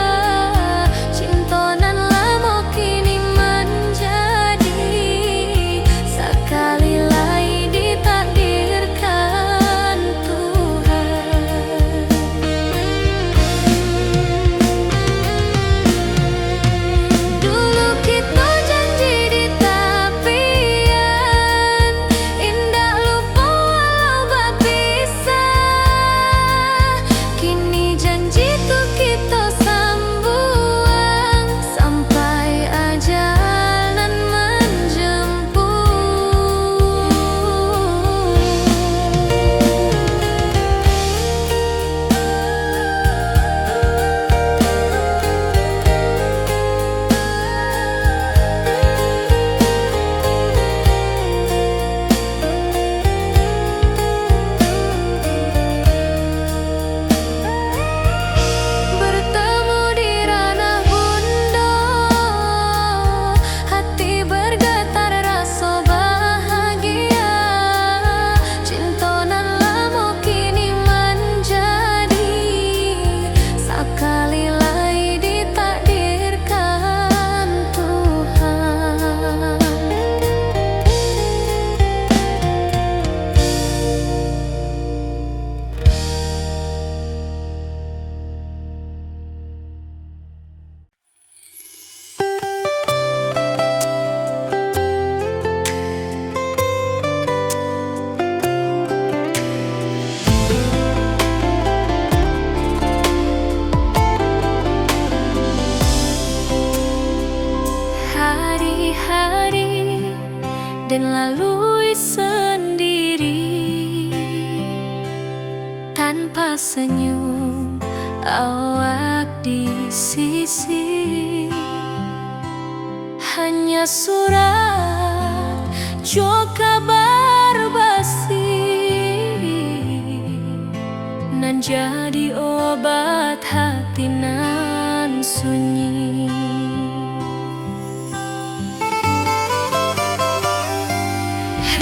Cinto nan lamo kini manjadi, sakali lai ditakdirkan Tuhan. Dulu kito janji di tapian, indak lupo walau bapisah. Kini janji tu kito sambuang, sampai ajal nan manjemput. Bertemu di ranah bundo, hati bergetar raso bahagia. Cinto nan lamo kini manjadi, sakali lai ditakdirkan Tuhan. Hari-hari den lalui sandiri, tanpa senyum awak di sisi. Hanya surat jo kabar basi nan jadi obat hati nan sunyi.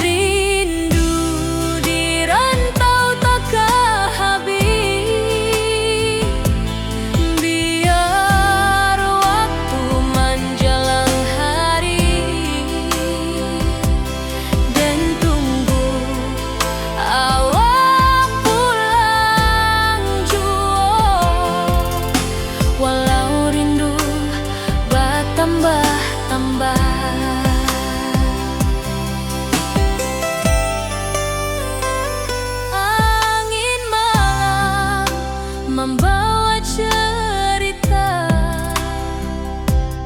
Rindu di rantau takah habih, biar waktu manjalang hari, den tunggu awak pulang juo, walau rindu batambah-tambah. Angin malam mambawa cerita,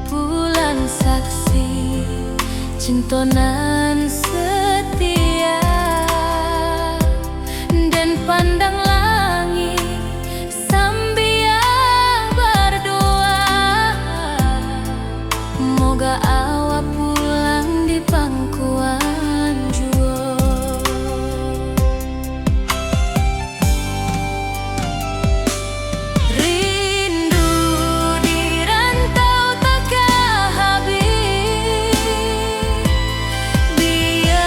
bulan saksi cinto nan setia, den pandang langik sambia bardoa, moga awak pulang di pangkuan juo. Rindu di rantau takah habih, bia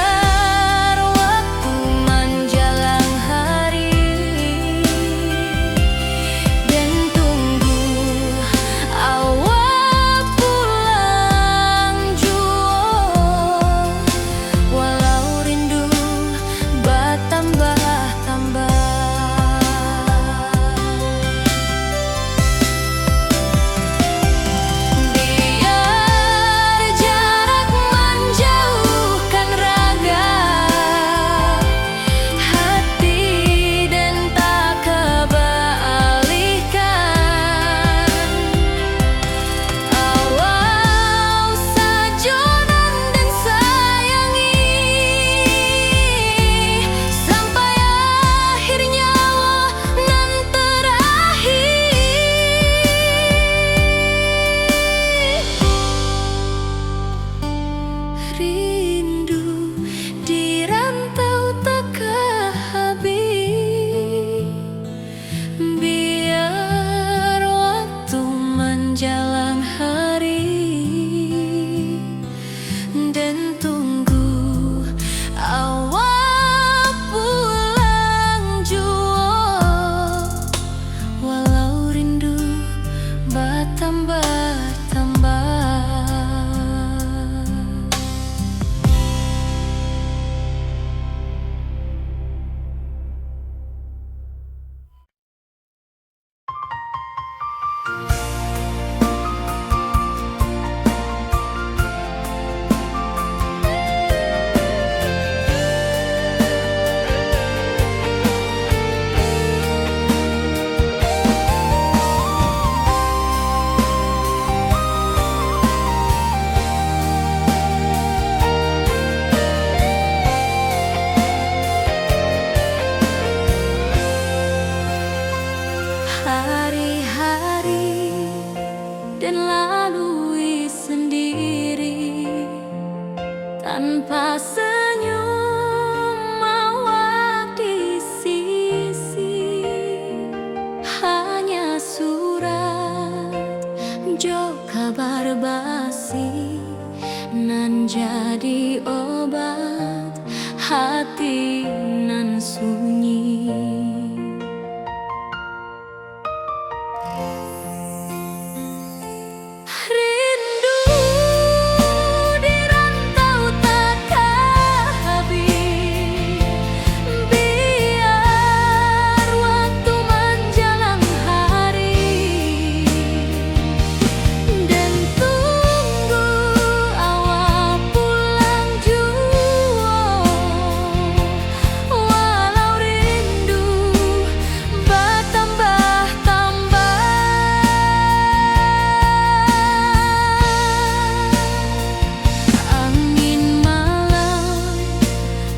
Tanpa senyum awak di sisi, hanya surat jo kabar basi, nan jadi obat hati nan sunyi. Rindu di rantau takah habih, biar waktu manjalang hari, den tunggu awak pulang juo. Walau rindu batambah-tambah, angin malam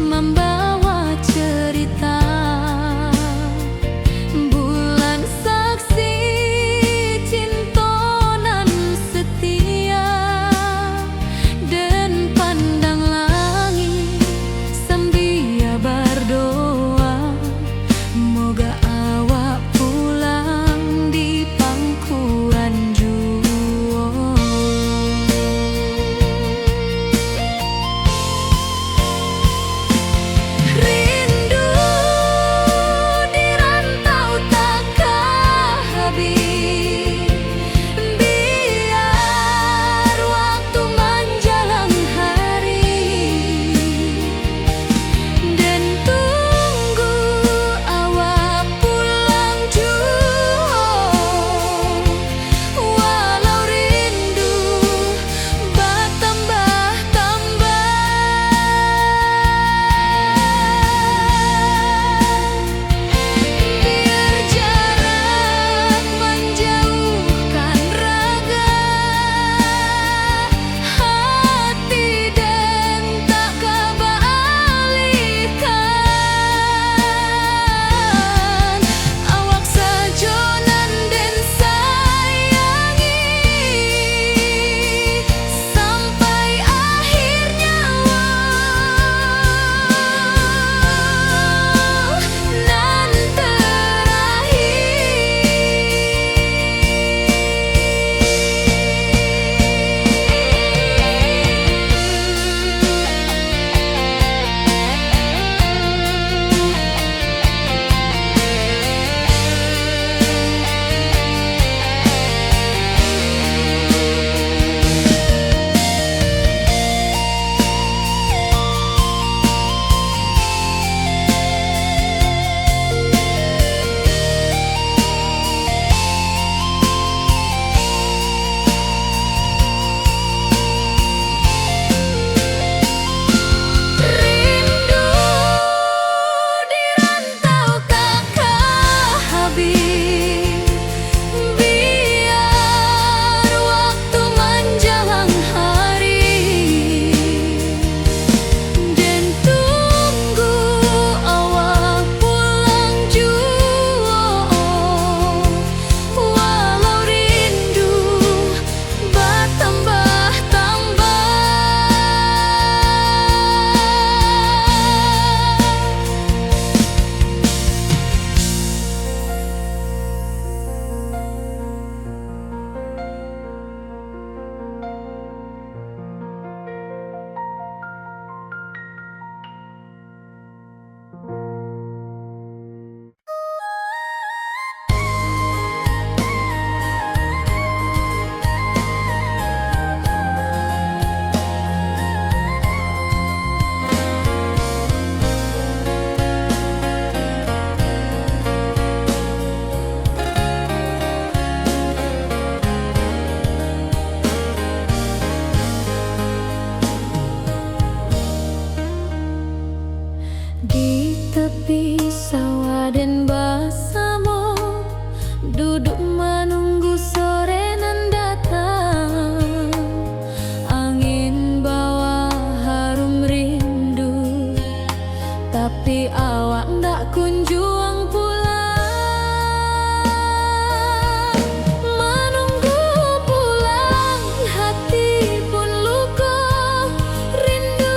mambawa cerita. Bulan saksi cinto nan setia, den pandang langik sambia bardoa, moga awak pulang di pangkuan juo. Rindu di rantau takah habih, biar waktu manjalang hari, den tunggu awak pulang juo. Walau rindu batambah-tambah, biar jarak manjauhkan raga, hati den tak ka baalihkan. Awak sajo nan den sayangi, sampai akhir nyawa nan terakhir. Rindu di rantau takah habih, biar waktu manjalang hari, den tunggu awak pulang juo. Walau rindu batambah-tambah. Di tapi sawah den basamo, duduak manunggu sore nan datang. Angin bawa harum rindu, tapi awak ndak kunjuang pulang. Manunggu pulang, hati pun luko, rindu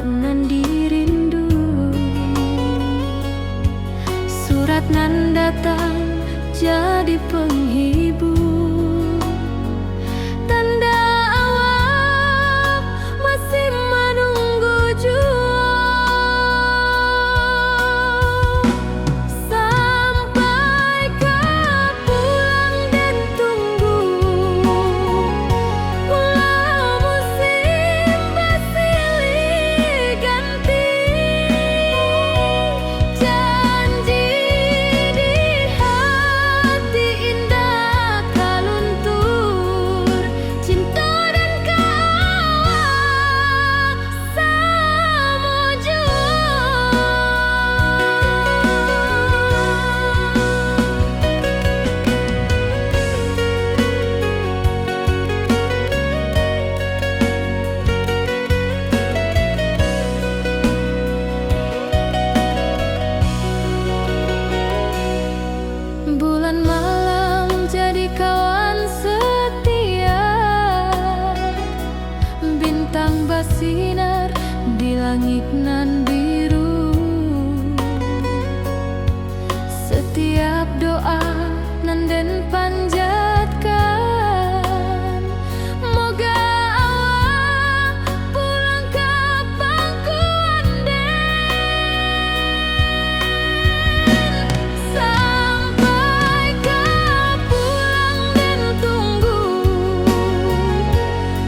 nan dirindu. Surat nan datang jadi penghibur. Tanda awak masih manunggu juo. Sampai ka pulang den tunggu. Pulau musim basilih ganti. Janji di hati indak ka luntur. Cinto den ka awak samo juo. Bulan malam jadi kawan setia. Bintang basinar di langik nan biru. Satiap doa nan den panjatkan, moga awak pulang ka pangkuan den. Sampai ka pulang den tunggu.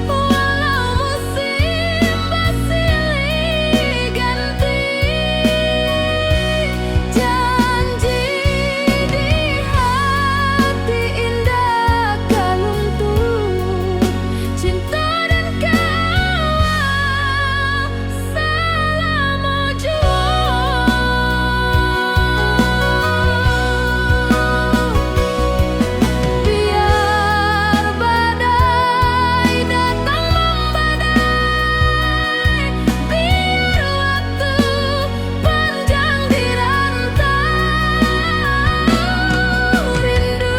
Walau musim basilih ganti, janji di hati indak ka luntur. Cinto den ka awak salamo juo. Biar badai datang mambadai, biar waktu panjang di rantau. Rindu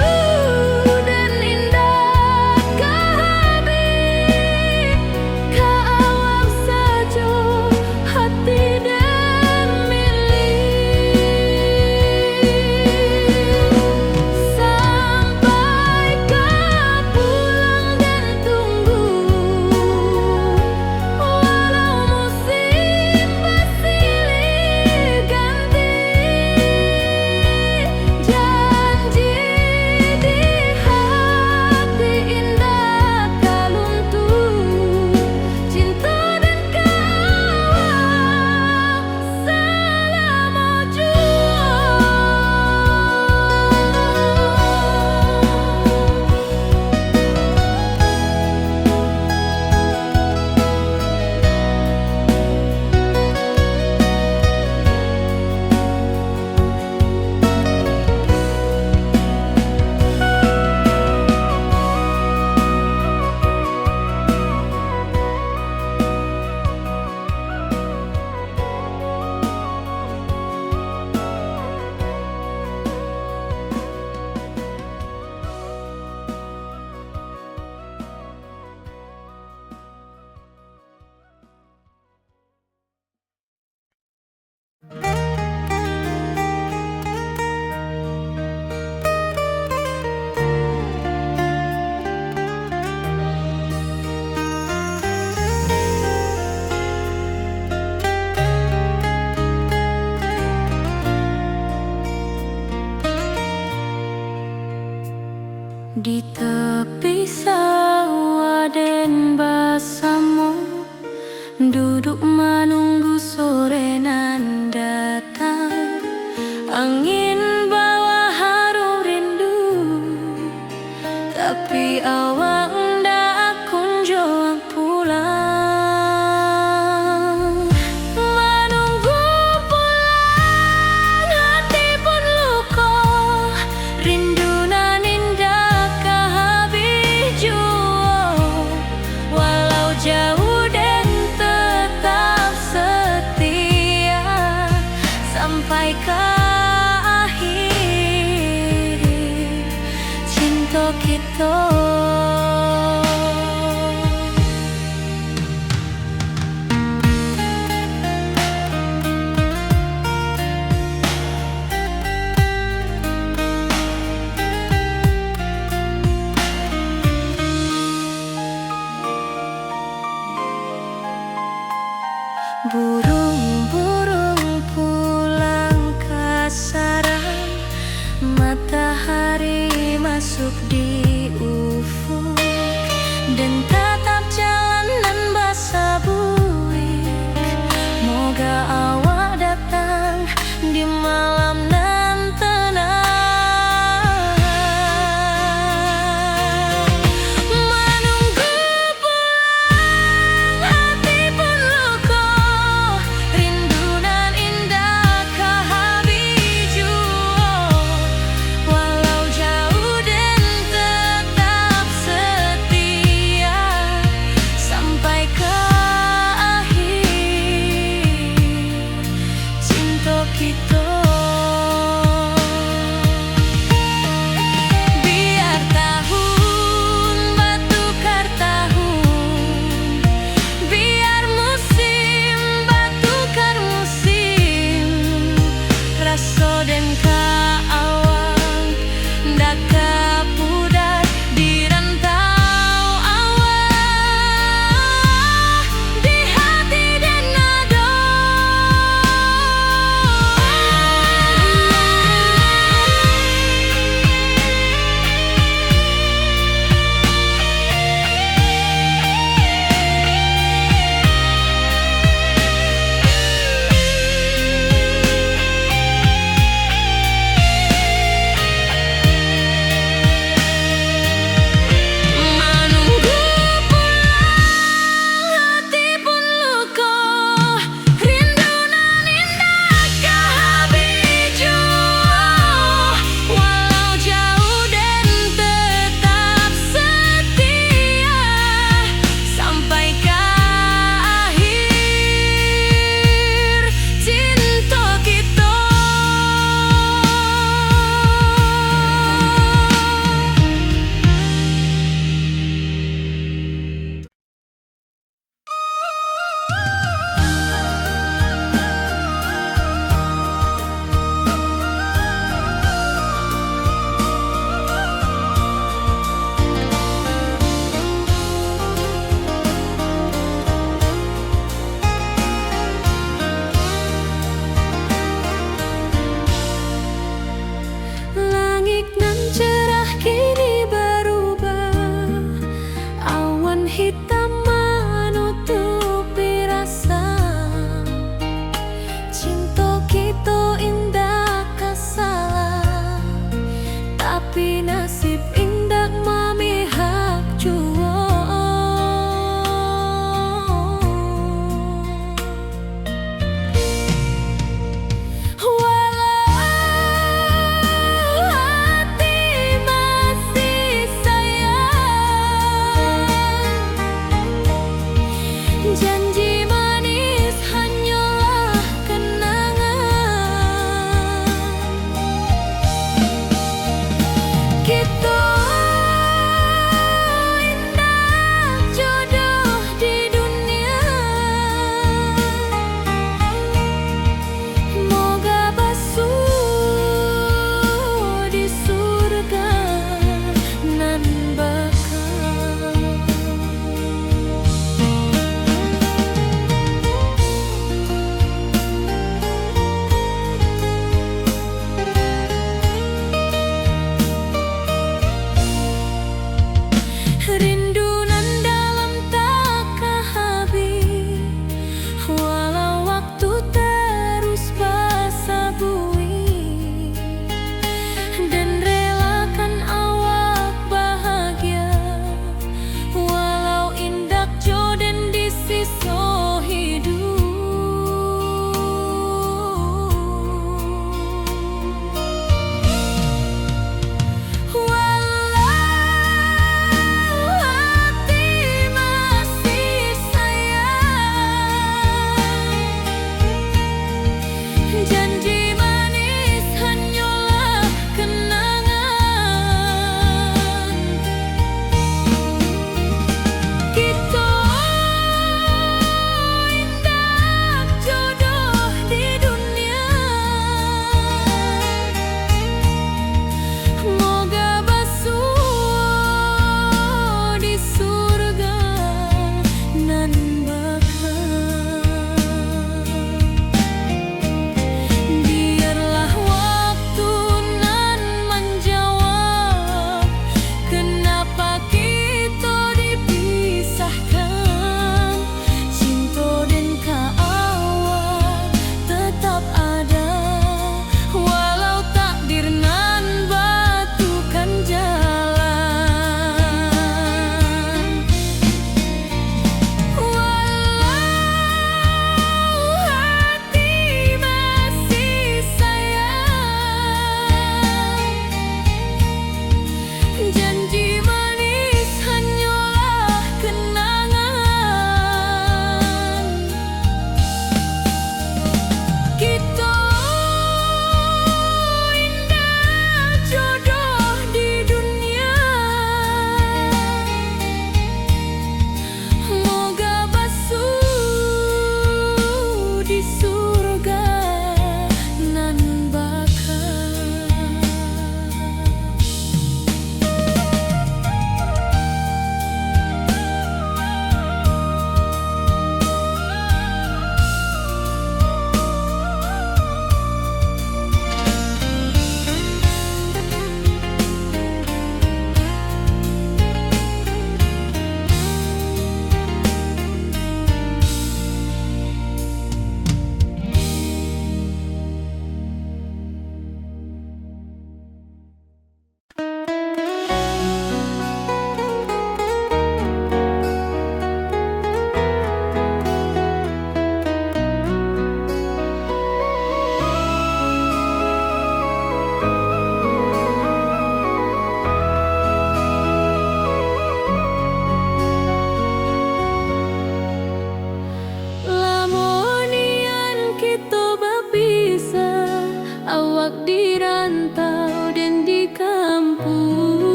den indak ka habih, ka awak sajo hati den milih. Sampai ka pulang den tunggu, walau musim basilih ganti, janji di hati indak ka luntur. Cinto den ka awak salamo juo. Di tepi sawah den basamo, duduak manunggu sore nan datang. Angin bawa harum rindu, tapi awak ndak kunjuang pulang. Manunggu pulang hati pun luko, rindu nan indak ka habih juo. Walau jauah den tetap setia, sampai ka akhir cinto kito.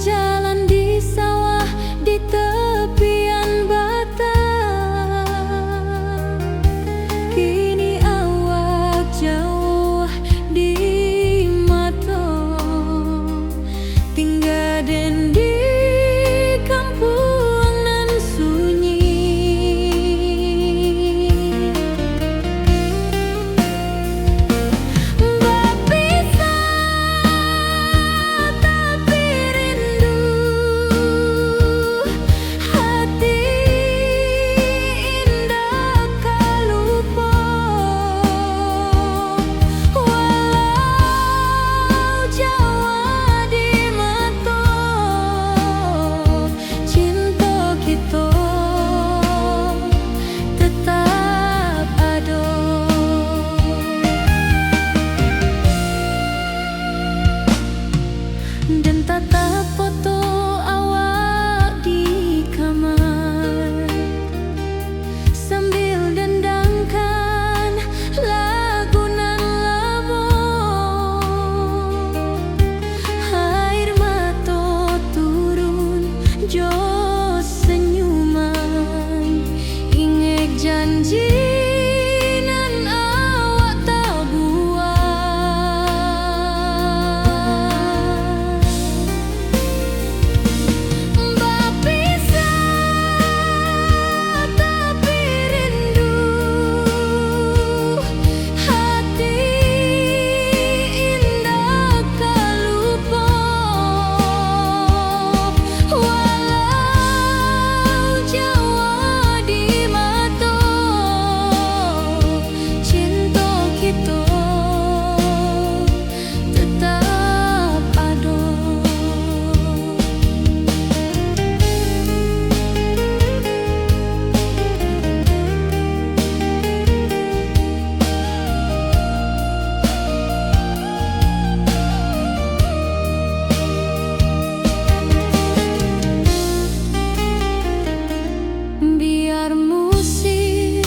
Jalan di sawah di tepian batang, kini awak jauah di mato, tingga den di kampuang nan sunyi. Bapisah tapi rindu, hati indak ka lupo, walau jauah di mato. Cinto kito tetap ado. Den tatap foto awak di kamar, sambil dendangkan lagu nan lamo. Air mato turun jo senyuman, ingek janji nan awak tabuek. Bapisah tapi rindu, hati indak ka lupo, walau jauah di mato, cinto kito tetap ado. Biar musim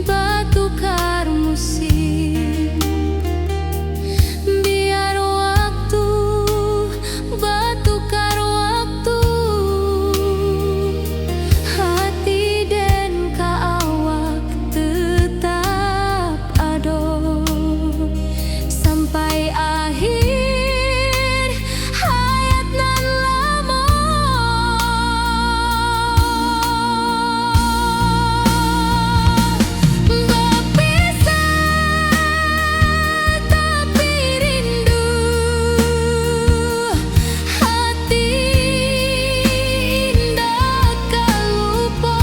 batukar musim, biar waktu batukar waktu, hati den ka awak tetap ado sampai akhir hayat nan lamo. Bapisah tapi rindu, hati indak ka lupo,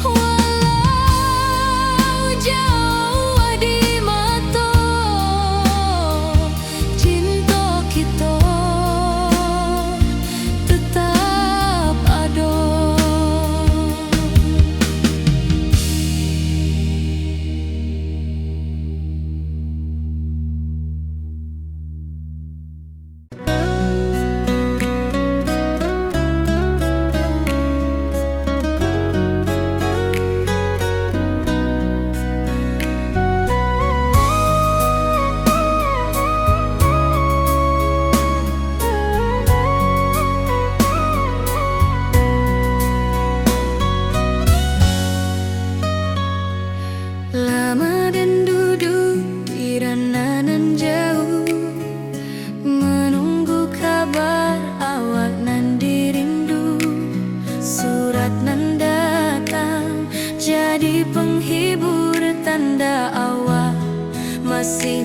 walau jauah di mato, cinto kito tetap ado. Lama den duduak di rana nan jauah, manunggu kabar awak nan dirindu. Surat nan datang jadi penghibur, tanda awak masih